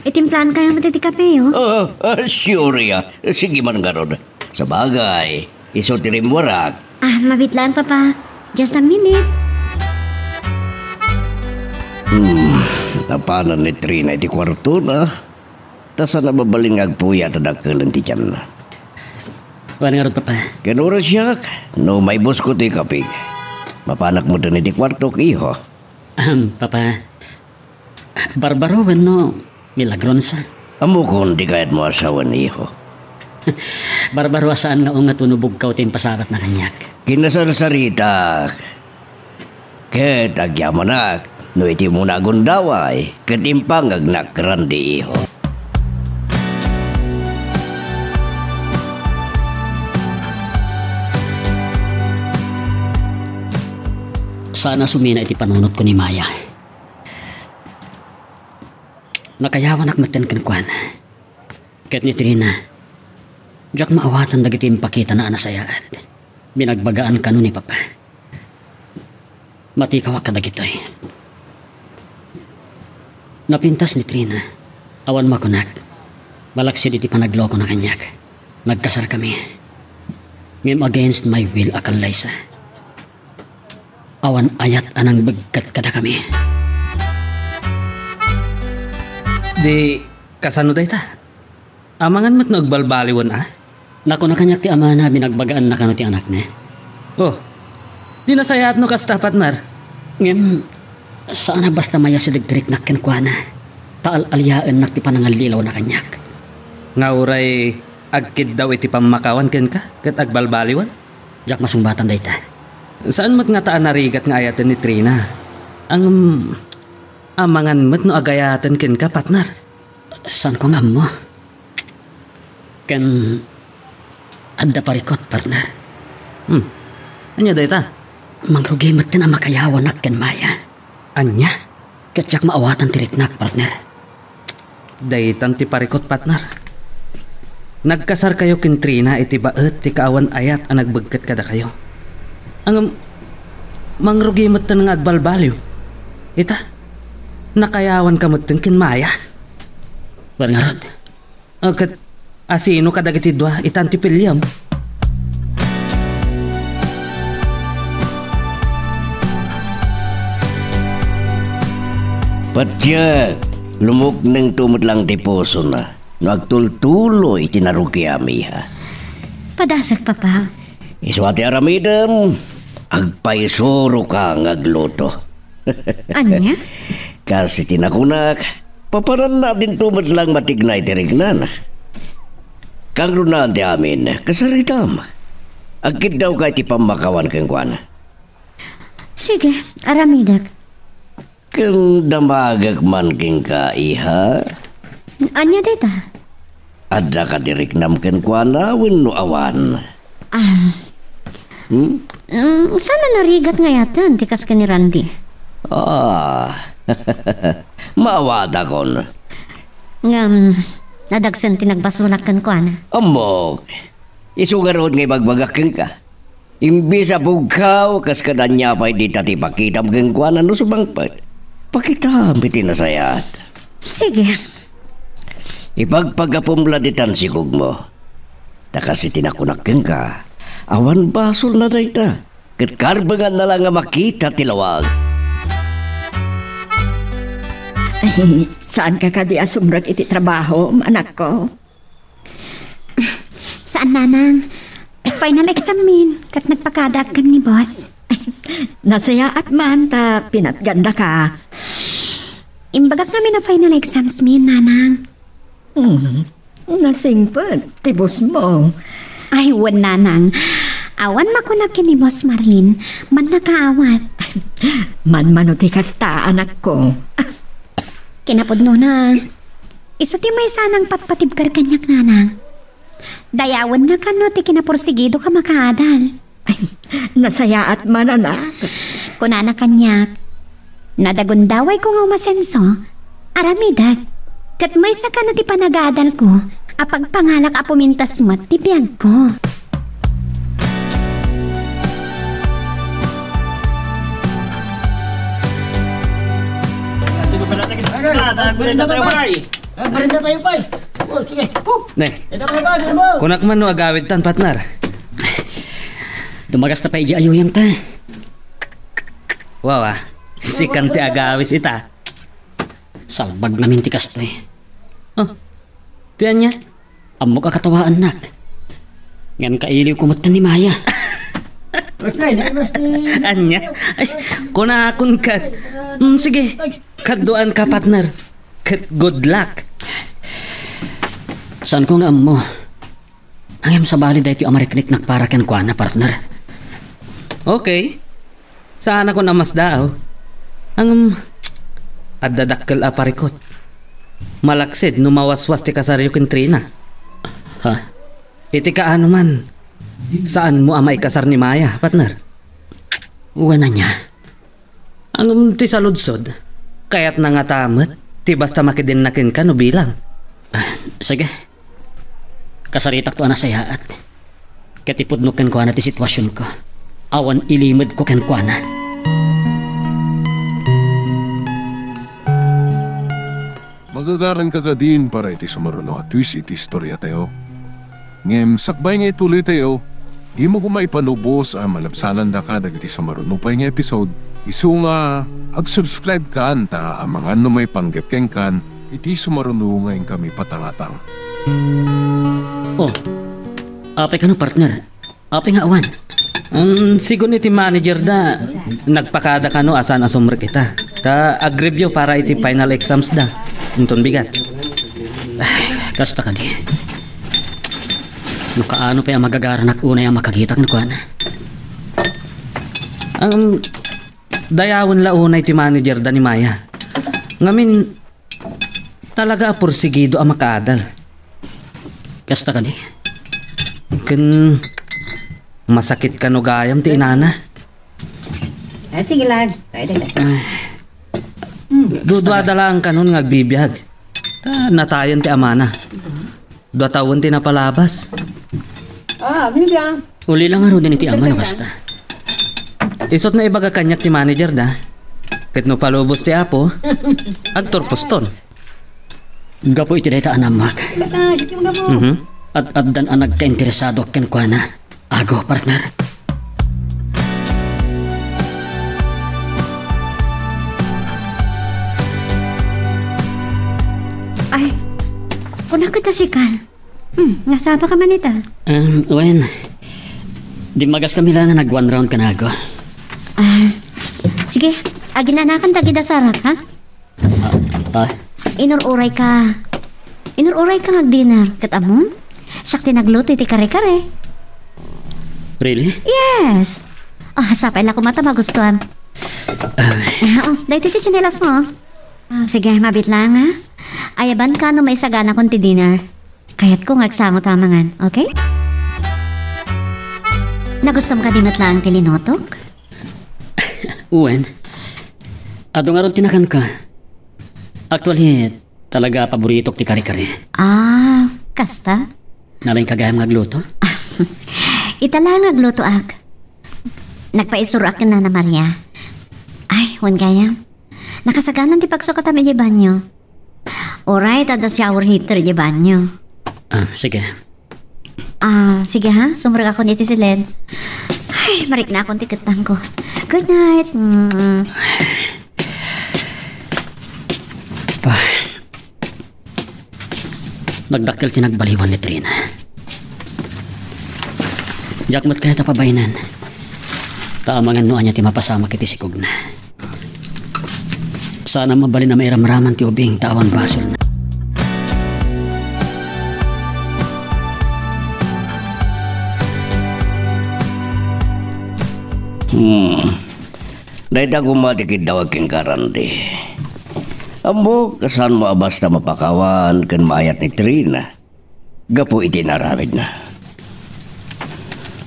Itimplaan kayo met iti kape, oh. Ah, ah, sure, ah. Sige man ngarud. Sabagay, isu ti rimmuarak. Ah, mabiit laeng, Papa. Just a minute. Hmm, napanan ni Trina iti kuartona. Ta saan a mabalin nga agpuyat a dakkel ti tianna. Wen ngarud, Papa. Ken oras siak, no maibusko ti kapig. Mapanak metten iti kuartok, iho. Ahem, Papa. Barbaro wenno milagro sa? Ammokon ti kayatmo a sawen, iho. Barbaro a saan nga unget wenno bugkaw ti impasabatna kaniak. Kinasarsaritak. Ket agyamanak no iti umuna a gundaway ket impangagnak, Randy, iho. Saan a sumina iti panunotko ni Maya. Nakayawanak metten kenkuana. Ket ni Trina, diak maawatan dagiti impakitana a nasayaat. Binagbagaan kano ni Papa. Matikawak kadagitoy. Napintas ni Trina. Awan makunak. Malaksid iti panaglokona kaniak. Nagkasarkami. Ngem against my will a kallaysa. Awan ayat a nangbegget kadakami. Di kasano dayta? Amangan met no agbalbaliwen a? Nakuna kaniak ti amana a binagbagaanna kano ti anakna. Oh, di nasayaat no kasta, partner. Ngem, saan a basta mayasideg ti riknak kenkuana. Ta al-aliaennak ti panangallilawna kaniak. Nga uray agkiddaw iti pammakawan kenka ket agbalbaliwen? Diak masungbatan dayta. Saan met ngata a narigat nga ayaten ni Trina. Ngem, amangan met no agayaten kenka, partner. Saanko nga ammo. Ken adda parikut, partner. Hmm. Ania dayta? Mangrugi metten a makayawanak ken Maya. Ania? Ket diak maawatan ti riknak, partner. Daytan ti parikut, partner. Nagkasarkayo ken Trina iti baet ti kaawan ayat a nagbegket kadakayo. Ngem, mangrugi metten nga agbalbaliw. Ita, nakayawanka metten ken Maya. Wen ngarud. A, ket asino kadagiti dua itan ti piliem? Patiek, lumuknengto met lang ti pusona no agtultuloy ti narugiam, iha. Padasek, Papa. Isu a ti aramidem, agpaisuroka nga agluto. Ania? Kas iti nakunak, papananna dinto met lang matignay ti riknana. Kangrunaan ti amin, kasaritam. Agkiddawka iti pammakawan kenkuana. Sige, aramidek. Ken damagek man kenka, iha? Ania dayta? Adda kadi riknam kenkuana wenno awan? Ah. Hmm? Mm, saan a narigat nga ayaten ti kas ken ni Randy? Ah. Maawatakon. Ngem, nadagsen ti nagbasolak kenkuana. Ammok. Isu ngarud nga ibagbagak kenka. Imbes a bugkaw, kas kada ania pay dita ti ipakitam kenkuana no sumangpet. Pakitam iti nasayaat. Sige. Ipagpagapum la ditan sikogmo. Ta kas iti nakunak kenka, awan basolna dayta. Ket karbenganna la nga makita ti lawag. Ay, saanka kadi a sumrek iti trabahom, anakko? Saan, Nanang. Final exam min, ket nagpakadaak ken ni boss. Nasayaat man ta pinatgandaka. Imbagak ngamin a final exams min, Nanang. Hmm. Nasingpet ti boss mo. Ay, wen, Nanang. Awan makunak ken ni Boss Marlin, mannakaawat. Manmano ti kasta, anakko. Kinapudnona, isu ti maysa a nangpatpatibker kaniak, Nanang. Dayawenna kano ti kinapursigidoka makaadal. Nasayaat man, anak. Kunana kaniak, "Nadagundawayko nga umasenso, aramidek, ket maysa kano ti panagadalko a pagpangalak a pumintas met ti biagko." Merienda tayo, pay. Ah, merienda tayo, pay. Oh, sige. Oh, ne. Ito tayo, pay. Ano ba? Kunak man no agawid tan, partner. Dumagas ta pay idiay ayuyang ta. Wow, ah. Sikan ti agawis ita. Salbag namin ti kastoy. Oh, ti ania? Ammok a katawaannak. Ngem kailiwko met ni Maya. Ania? Ay, kunakon ket. Mm, sige. Kaduaanka, partner. Ket good luck. Saanko nga ammo. Ngem sabali daytoy a marikneknak para kenkuana, partner. Okay. Saanakon a masdaaw. Ngem, adda dakkel a parikut. Malaksid no mawaswas ti kasaryo ken Trina. Ha? Iti kaano man, saanmo a maikasar ni Maya, partner? Wen, ania? Ngem ti saludsod, kayatna ngata met ti basta makidenna kenka no bilang. Ah, sige. Kasaritakto a nasayaat. Ket ipudno kenkuana ti situasionko. Awan ilimedko kenkuana. Magagaranka kadin para iti sumaruno a twist iti istoriatayo. Ngem sakbay nga ituloytayo, dimo koma ipalubos a malabsanandaka dagiti sumaruno pay nga episode, isu nga ag-subscribe kan ta amangan no maipanggep kenkan iti sumaruno nga inkami patangatang. Oh, apay kano, partner? Apay nga awan? Um, sigun iti manager da, nagpakada kano a saan a sumrek ita. Ta ag-review para iti final exams da. Inton bigat. Ay, kasta kadi. No kaano pay a magagaranak unay a makakita kenkuana. Um, dayawen la unay ti manager da ni Maya. Ngamin, talaga a pursigido a makaadal. Kasta kadi? Ken masakit kano gayam ti inana. Ah, sige lang. Pwede na. Ay. Hmm, dudua da lang kanon nga agbibiag. Ta natayen ti amana. Dua tawen ti napalabas. Ah, bibiag. Uli lang ngaruden iti ama no kasta. Isut' naibaga kaniak ti manager da. Ket no palubos ti Apo, agturposton. Gapu iti dayta a nammak. Bata, sige, mga po. Mhm. At addan a nagkainteresado kenkuana. Ago, partner. Kuna ka ta sikan. Hmm, nasapa ka man ita? Um, wen, dimmagas kami lang nga nag-one round kanago. Ah, sige, aginanakan dagida sarak, ha? Ah, ah. Inur-uray ka. Inur-uray ka nga dinner, ket ammom? Siak ti nagluto iti kare-kare. Really? Yes. Ah, sapay la koma ta magustuhan. Ah. Ah, oh, daytoy ti tsinelas mo, oh. Ah, sige, mabit lang, ha? Ayaban ka no maisagana kon ti dinner. Kayatko nga agsango ta mangan, okay? Nagustom ka di met laeng ti linutok? Wen, adu ngarud ti nakanka. Actually, talaga paboritok ti kare-kare. Ah, kasta? Nalaing ka gayam nga agluto? Ita la nga aglutoak. Nagpaisuroak ken Nana Maria. Ay, wen gayam. Nakasaganan ti pagsukatam idiay banio. Uray, adda shower heater idiay banio. Ah, sige. Ah, sige ha, sumrekakon iti siled. Ay, mariknaakon ti kettangko. Good night. Mm. Ah. Nagdakkel ti nagbaliwan ni Trina. Diak met kayat a pabainen. Ta amangan no ania ti mapasamak iti sikogna. Saan a mabalin a mairamraman ti ubing ta awan basolna. Hmm. Dayta koma ti kiddawag kenka, Randy. Ammok a saanmo a basta mapakawan ken maayat ni Trina gapu iti naaramidna.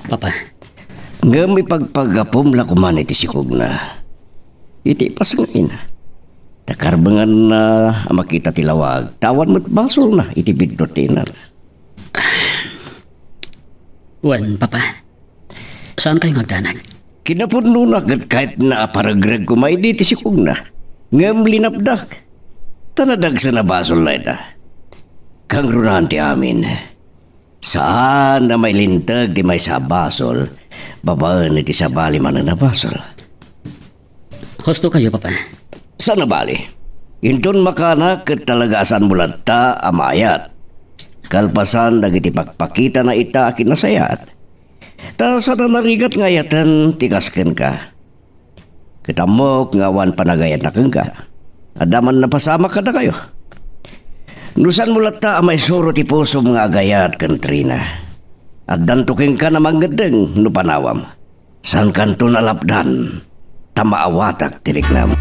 Papa. Ngem ipagpagapom la koman iti sikogna, iti ipasngayna. Ta karbenganna a makita ti lawag, ta awan met basolna iti biddut ti inana. Wen, Papa. Saankayo nga agdanag? Kinapudnona ket kayatna a paregreg koma idi ti sikogna. Ngem linapdak. Ta nadagsen a basol dayta. Kangrunaan ti amin. Saan a mailinteg ti maysa a basol babaen iti sabali manen a basol. Husto kayo, Papa. Saan a bali. Inton makanak ket talaga a saanmo latta a maayat. Kalpasan dagiti pakpakitana ita a kinasayaat. Ta saan a narigat nga ayaten ti kas kenka. Ket ammok nga awan panagayatna kenka. Adda man napasamak kadakayo. No saanmo latta a maisuro ti pusom nga agayat ken Trina, addanto kenka a mangngeddeng no panawam. Saankanto a lapdan, ta maawatak ti riknam.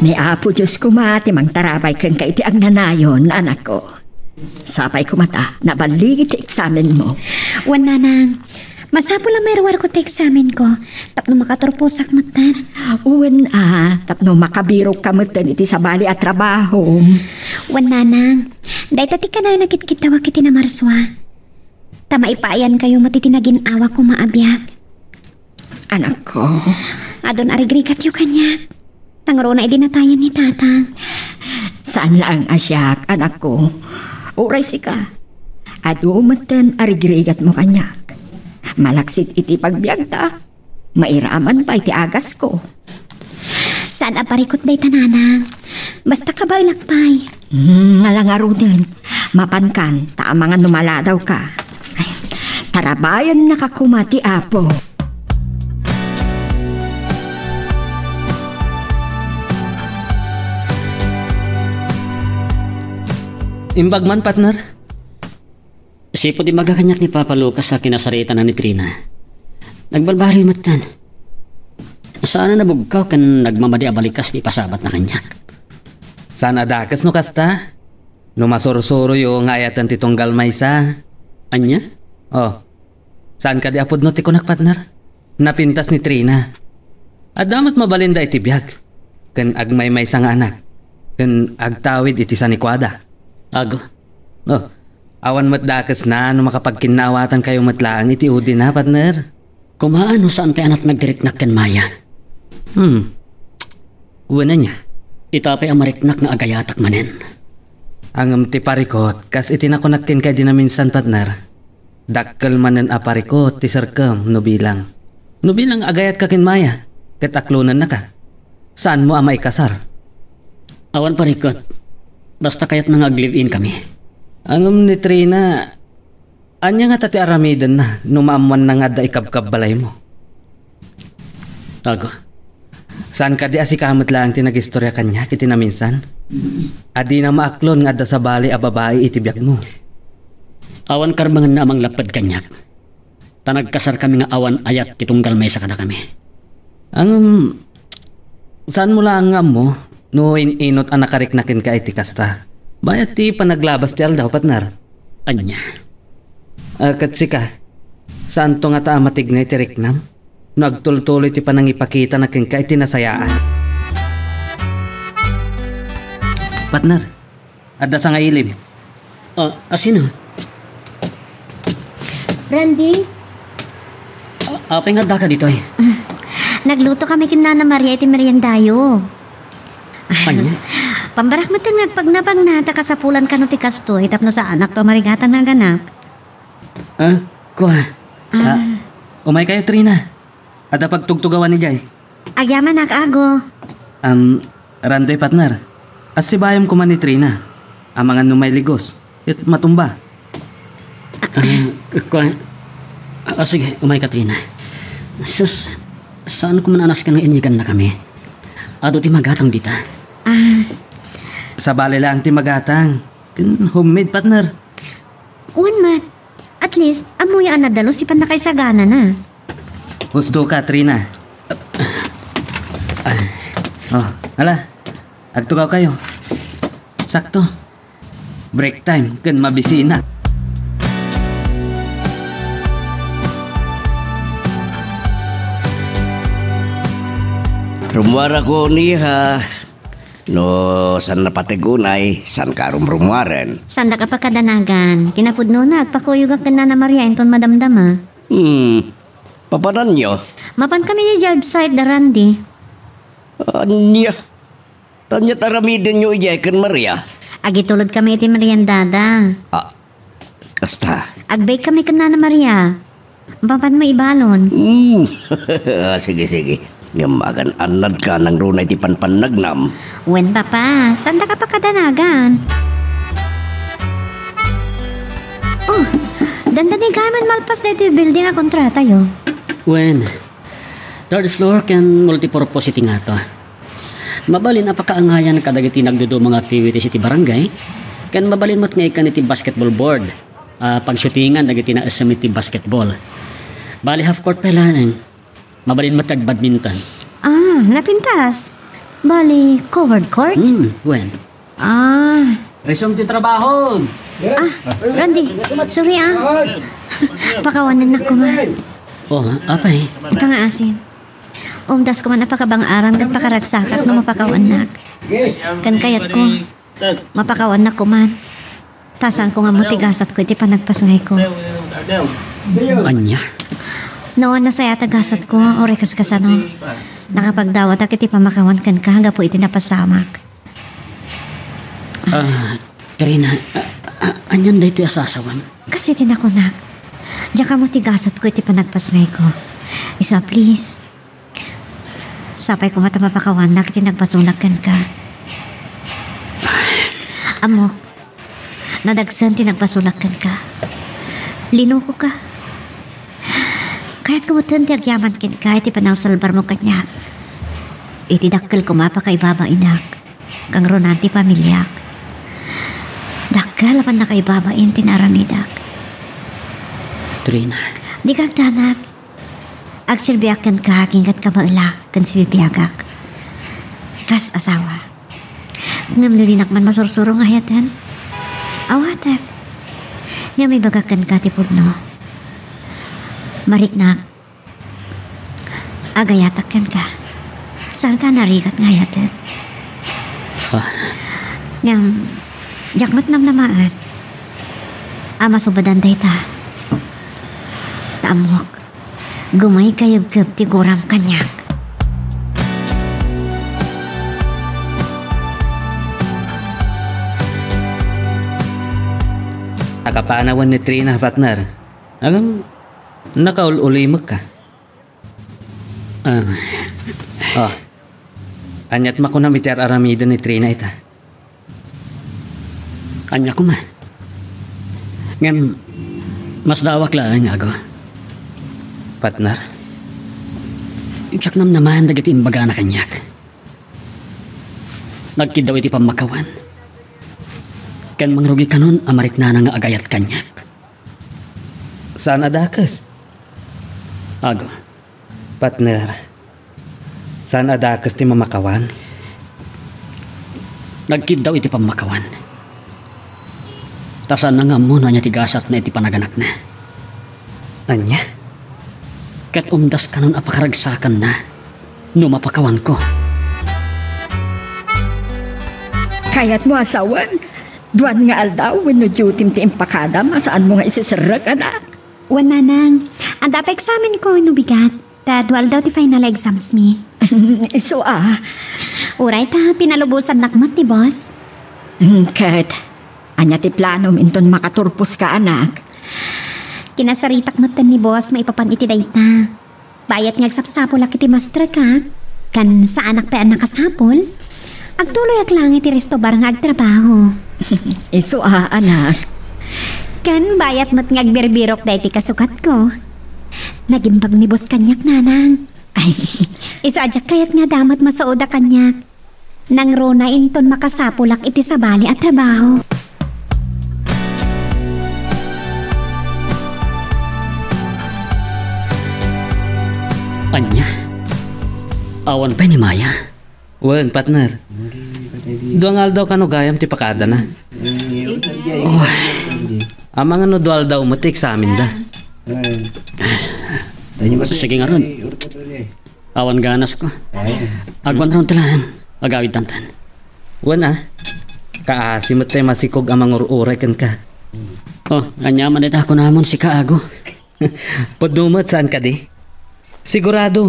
Ni Apo Dios koma ti mangtarabay kenka iti agnanayon, anakko. Sapay koma ta naballigi ti eksamenmo. Wen, Nanang, masapul a mairuarko ti eksamenko tapno makaturposak metten. Wen a, tapno makabirokka metten iti sabali a trabahom. Wen, Nanang, dayta ti kanayon a kitkittawak iti namarsua. Ta maipayankayo met iti nagin-awa koma a biag. Anakko. Adun a rigrigatyo kaniak. Tangruna idi natayen ni Tatang. Saan laeng a siak, anakko. Uray sika. Adu metten a rigrigatmo kaniak. Malaksid iti pagbiagta, mairaman pay ti agasko. Saan a parikut dayta, Nanang. Basta kabaelak pay. Hmm, nga la ngaruden. Mapankan, ta amangan no maladawka. Ay, tarabayennaka koma ti Apo. Imbag man, partner. Sipud imbaga kaniak ni Papa Lucas a kinasarita na ni Trina. Nagbalbaliw metten. Saan a nabugkaw ken nagmamadi a balikas ti ipasabatna kaniak. Saan a dakes no kasta? No masursuroyo nga ayaten ti tunggal maysa. Ania? Oh. Saan kadi a pudno ti kunak, partner? Napintas ni Trina. Adda met mabalinda iti biag, ken agmaymaysa nga anak, ken agtawid iti sanikuada. Ago. Oh, awan met dakesna no makapagkinnaawatankayo met laeng iti udina, partner. Kumaan no saan pay a natnag ti riknak ken Maya. Hmm. Wen ania? Ita pay a mariknak nga agayatak manen. Ngem ti parikut, kas iti nakunak kenka idi naminsan, partner. Dakkel manen a parikut ti serkem no bilang. No bilang agayatka ken Maya, ket aklonennaka. Saanmo a maikasar? Awan parikut. Basta kayatna nga ag-live-in kami. Ngem ni Trina, ania ngata ti aramidenna no maammoanna nga adda ikabkabbalaymo? Ago. Saan kadi a sika met laeng ti nagistoria kaniak iti naminsan? A dina maaklon nga adda sabali a babai iti biagmo. Awan karbengenna a manglapped kaniak. Ta nagkasarkami nga awan ayat ti tunggal maysa kadakami. Ngem, saanmo laeng nga ammo no in-inot a nakarikna kenka iti kasta? Bayat ti panaglabas ti aldaw, partner. Ania? Ah, ket sika, saanto ngata a matignay ti riknam no agtultuloy ti panangipakitana kenka iti nasayaan? Partner, adda sangailim. Ah, a sino? Randy? Ah, apay nga addaka ditoy? Nagluto kami ken Nana Maria iti meriendayo. Ania? Pambarak met nga agpagnapagna ta kasapulan kano ti kastoy tapno saanakto a marigatan nga aganak. Ah, kua. Ah. Ah, umaykayo, Trina. Adda pagtugtugawan idiay. Agyamanak, Ago. Am, Randy, partner. Assibaem koma ni Trina. Amangan no mailigos. Ket matumba. Ah, kua. Ah, sige, umayka, Trina. Sus, saan ko man a nasken nga inyegannakami. Adu ti magatang dita. Ah. Sabali laeng ti magatang. Ken homemade, partner. Wen met. At least, ammoyo a nadalus ti pannakaisaganana. Husto ka, Trina. Oh, ala. Agtugawkayo. Sakto. Break time ken mabisina. Rummuarako, Nia. No, saan napateg unay, saanka a rumrummuaren? Saandak a pakadanagan. Kinapudnona, agpakuyogak ken Nana Maria inton madamdama. Hmm. Papananyo? Mapankami idiay job site da Randy. Ania? Ania ti aramidenyo idiay ken Maria? Agitulodkami iti meriendada. Ah, kasta. Ag-bake kami ken Nana Maria. Mapanmo ibalon. Hmm. Sige, sige. Ngem agan-annadka nangruna iti panpannagnam. Wen, Papa, saandak a pakadanagan. Oh, dandani gamin malpas daytoy building a kontratayo. Wen, third floor ken multipurpose iti ngato. Mabalin a pakaangayan kadagiti nagduduma nga activities iti barangay, ken mabalin met nga ikkan iti basketball board, ah, pagshootingan dagiti naessem iti basketball. Bali, half court pay laeng. Mabalin met ag badminton. Ah, napintas. Bali, covered court? Hmm, wen. Ah. Resume ti trabaho. Ah, Randy, sorry ah. Pakawanennak koma. Oh, apay? Ika nga asin. Umdas koma a pakabang-aran ket pakaragsakak no mapakawannak. Ken kayatko, mapakawannak koma. Ta saanko nga ammo ti gasatko iti panagpasngayko. Ania? No, nasayaat a gasatko, uray kas-, kasano. Nakapagdawatak iti pammakawan kenka gapu iti napasamak. Ah, Trina, a-, a-, anian daytoy a sasawem? Kas iti nakunak, diak ammo ti gasatko iti panagpasngayko. Isu a please, sapay koma ta mapakawannak iti nagbasolak kenka. Ammok, nadagsen ti nagbasolak kenka. Linokoka. Kayatko metten ti agyaman kenka iti panangsalbarmo kaniak. Iti dakkel koma a pakaibabainak, kangrunan ti familiak. Dakkel a pannakaibabain ti naaramidak. Trina. Dika agdanag. Agserbiak kenka agingga ti kabaelak ken sibibiagak. Kas asawa. Ngem no dinak man masursuro nga ayaten, awatek. Ngem ibagak kenka ti pudno. Mariknak, agayatak kenka. Saanka a narigat nga ayaten. Ha? Ngem, diak met namnamaen a masubadan dayta. Ta ammok, gumaygayebkeb ti guram kaniak. Nakapanawan ni Trina, partner. Ngem, nakaul-ulimekka. Ah. Oh. Aniat makunam iti ar-aramiden ni Trina ita? Ania koma? Ngem, masdaawak laeng, Ago. Partner? Diak namnamaen dagiti imbagana kaniak. Nagkiddaw iti pammakawan. Ken mangrugikanon a mariknana nga agayat kaniak. Saan a dakes? Ago. Partner, saan a dakes ti mamakawan? Nagkiddaw iti pammakawan. Ta saanna nga ammo no ania ti gasatna iti panaganakna. Ania? Ket umdaskanon a pakaragsakanna no mapakawanko. Kayatmo a sawen? Duan nga aldaw wenno dutim ti impakadam a saanmo nga isiserrek, anak? Wen, nanang. Adda pay eksamenko no bigat. Ta dua aldaw ti final exams mi. Isu a. Uray ta pinalubosannak met ni boss. Mm, ket, ania ti planom inton makaturposka, anak? Kinasaritak metten ni boss maipapan iti dayta. Bayat nga agsapsapulak iti masterka, ken saanak pay a nakasapul, agtuloyak laeng iti restobar nga agtrabaho. Isu a, anak. Ken bayat met nga agbirbirok daytoy kasukatko. Nagimbag ni boss kaniak, nanang. Ay. Isu a diak kayat nga adda met masuoda kaniak. Nangruna inton makasapulak iti sabali a trabaho. Ania? Awan pay ni Maya? Wen, partner. Dua nga aldaw kano gayam ti pakadana. Amangan no dua aldaw met ti eksamenda. Sige ngarud. Awan ganasko. Agwanron ti laeng. Agawidtantan. Wen a. Kaasi met tay masikog a mangur-uray kenka. Oh, ania man dayta kunamon sika, Ago? Pudno met, saan kadi? Sigurado,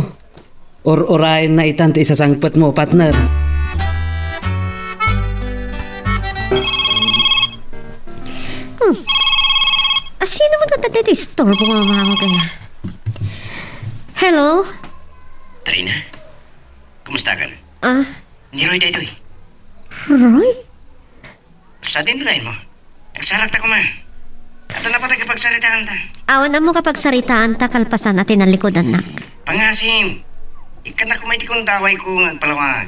ur-urayenna itan ti isasangpetmo, partner. Hmm. Asino man dayta ti istorbo nga umawag kaniak? Hello? Trina, kumusta ka? Ah? Ni Roy daytoy. Roy? Sadin laeng mo. Agsarakta koma. Adda napatag a pagsaritaanta. Awan ammo kapagsaritaanta kalpasan a tinallikudannak. Pangasim, ikkannak koma iti kundawayko nga agpalawag.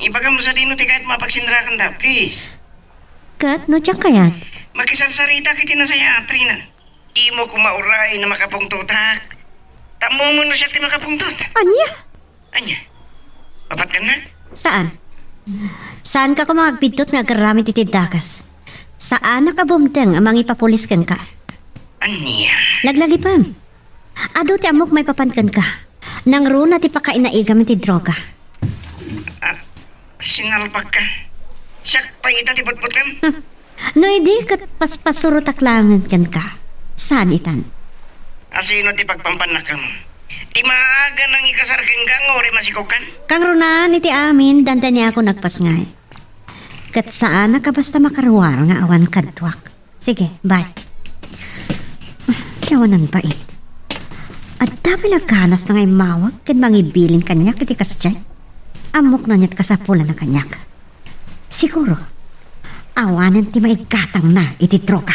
Ibagam no sadino ti kayatmo a pagsinrakanda, please. Ket no diak kayat? Makisarsaritak iti nasayaat, Trina. Dimo koma uray a makapungtotak. Tammo no siak ti makapungtot. Ania? Ania? Mapat kennak? Saan? Saanka koma nga agpidtot nga agaramid iti dakes. Saanak a bumteng a mangipapulis kenka. Ania? Laglagipem. Adu ti ammok maipapan kenka. Nangruna ti pakainaigam iti droga. Ah, sinalbakka. Siak pay ita ti butbutkem? Hmm. No idi ket paspasurotak laengen kenka, saan itan? Asino ti pagpampannakam? Ti maaga nangikasar kenka nga uray masikogkan? Kangrunan iti amin, dandaniakon agpasngay. Ket saanak a basta makaruar nga awan kaduak. Sige, bye. Ti awanan pay. Adda pay la ganasna nga immawag ken mangibilin kaniak iti kasdiay. Ammok no aniat kasapulanna kaniak. Siguro, awanen ti maigatangna iti droga.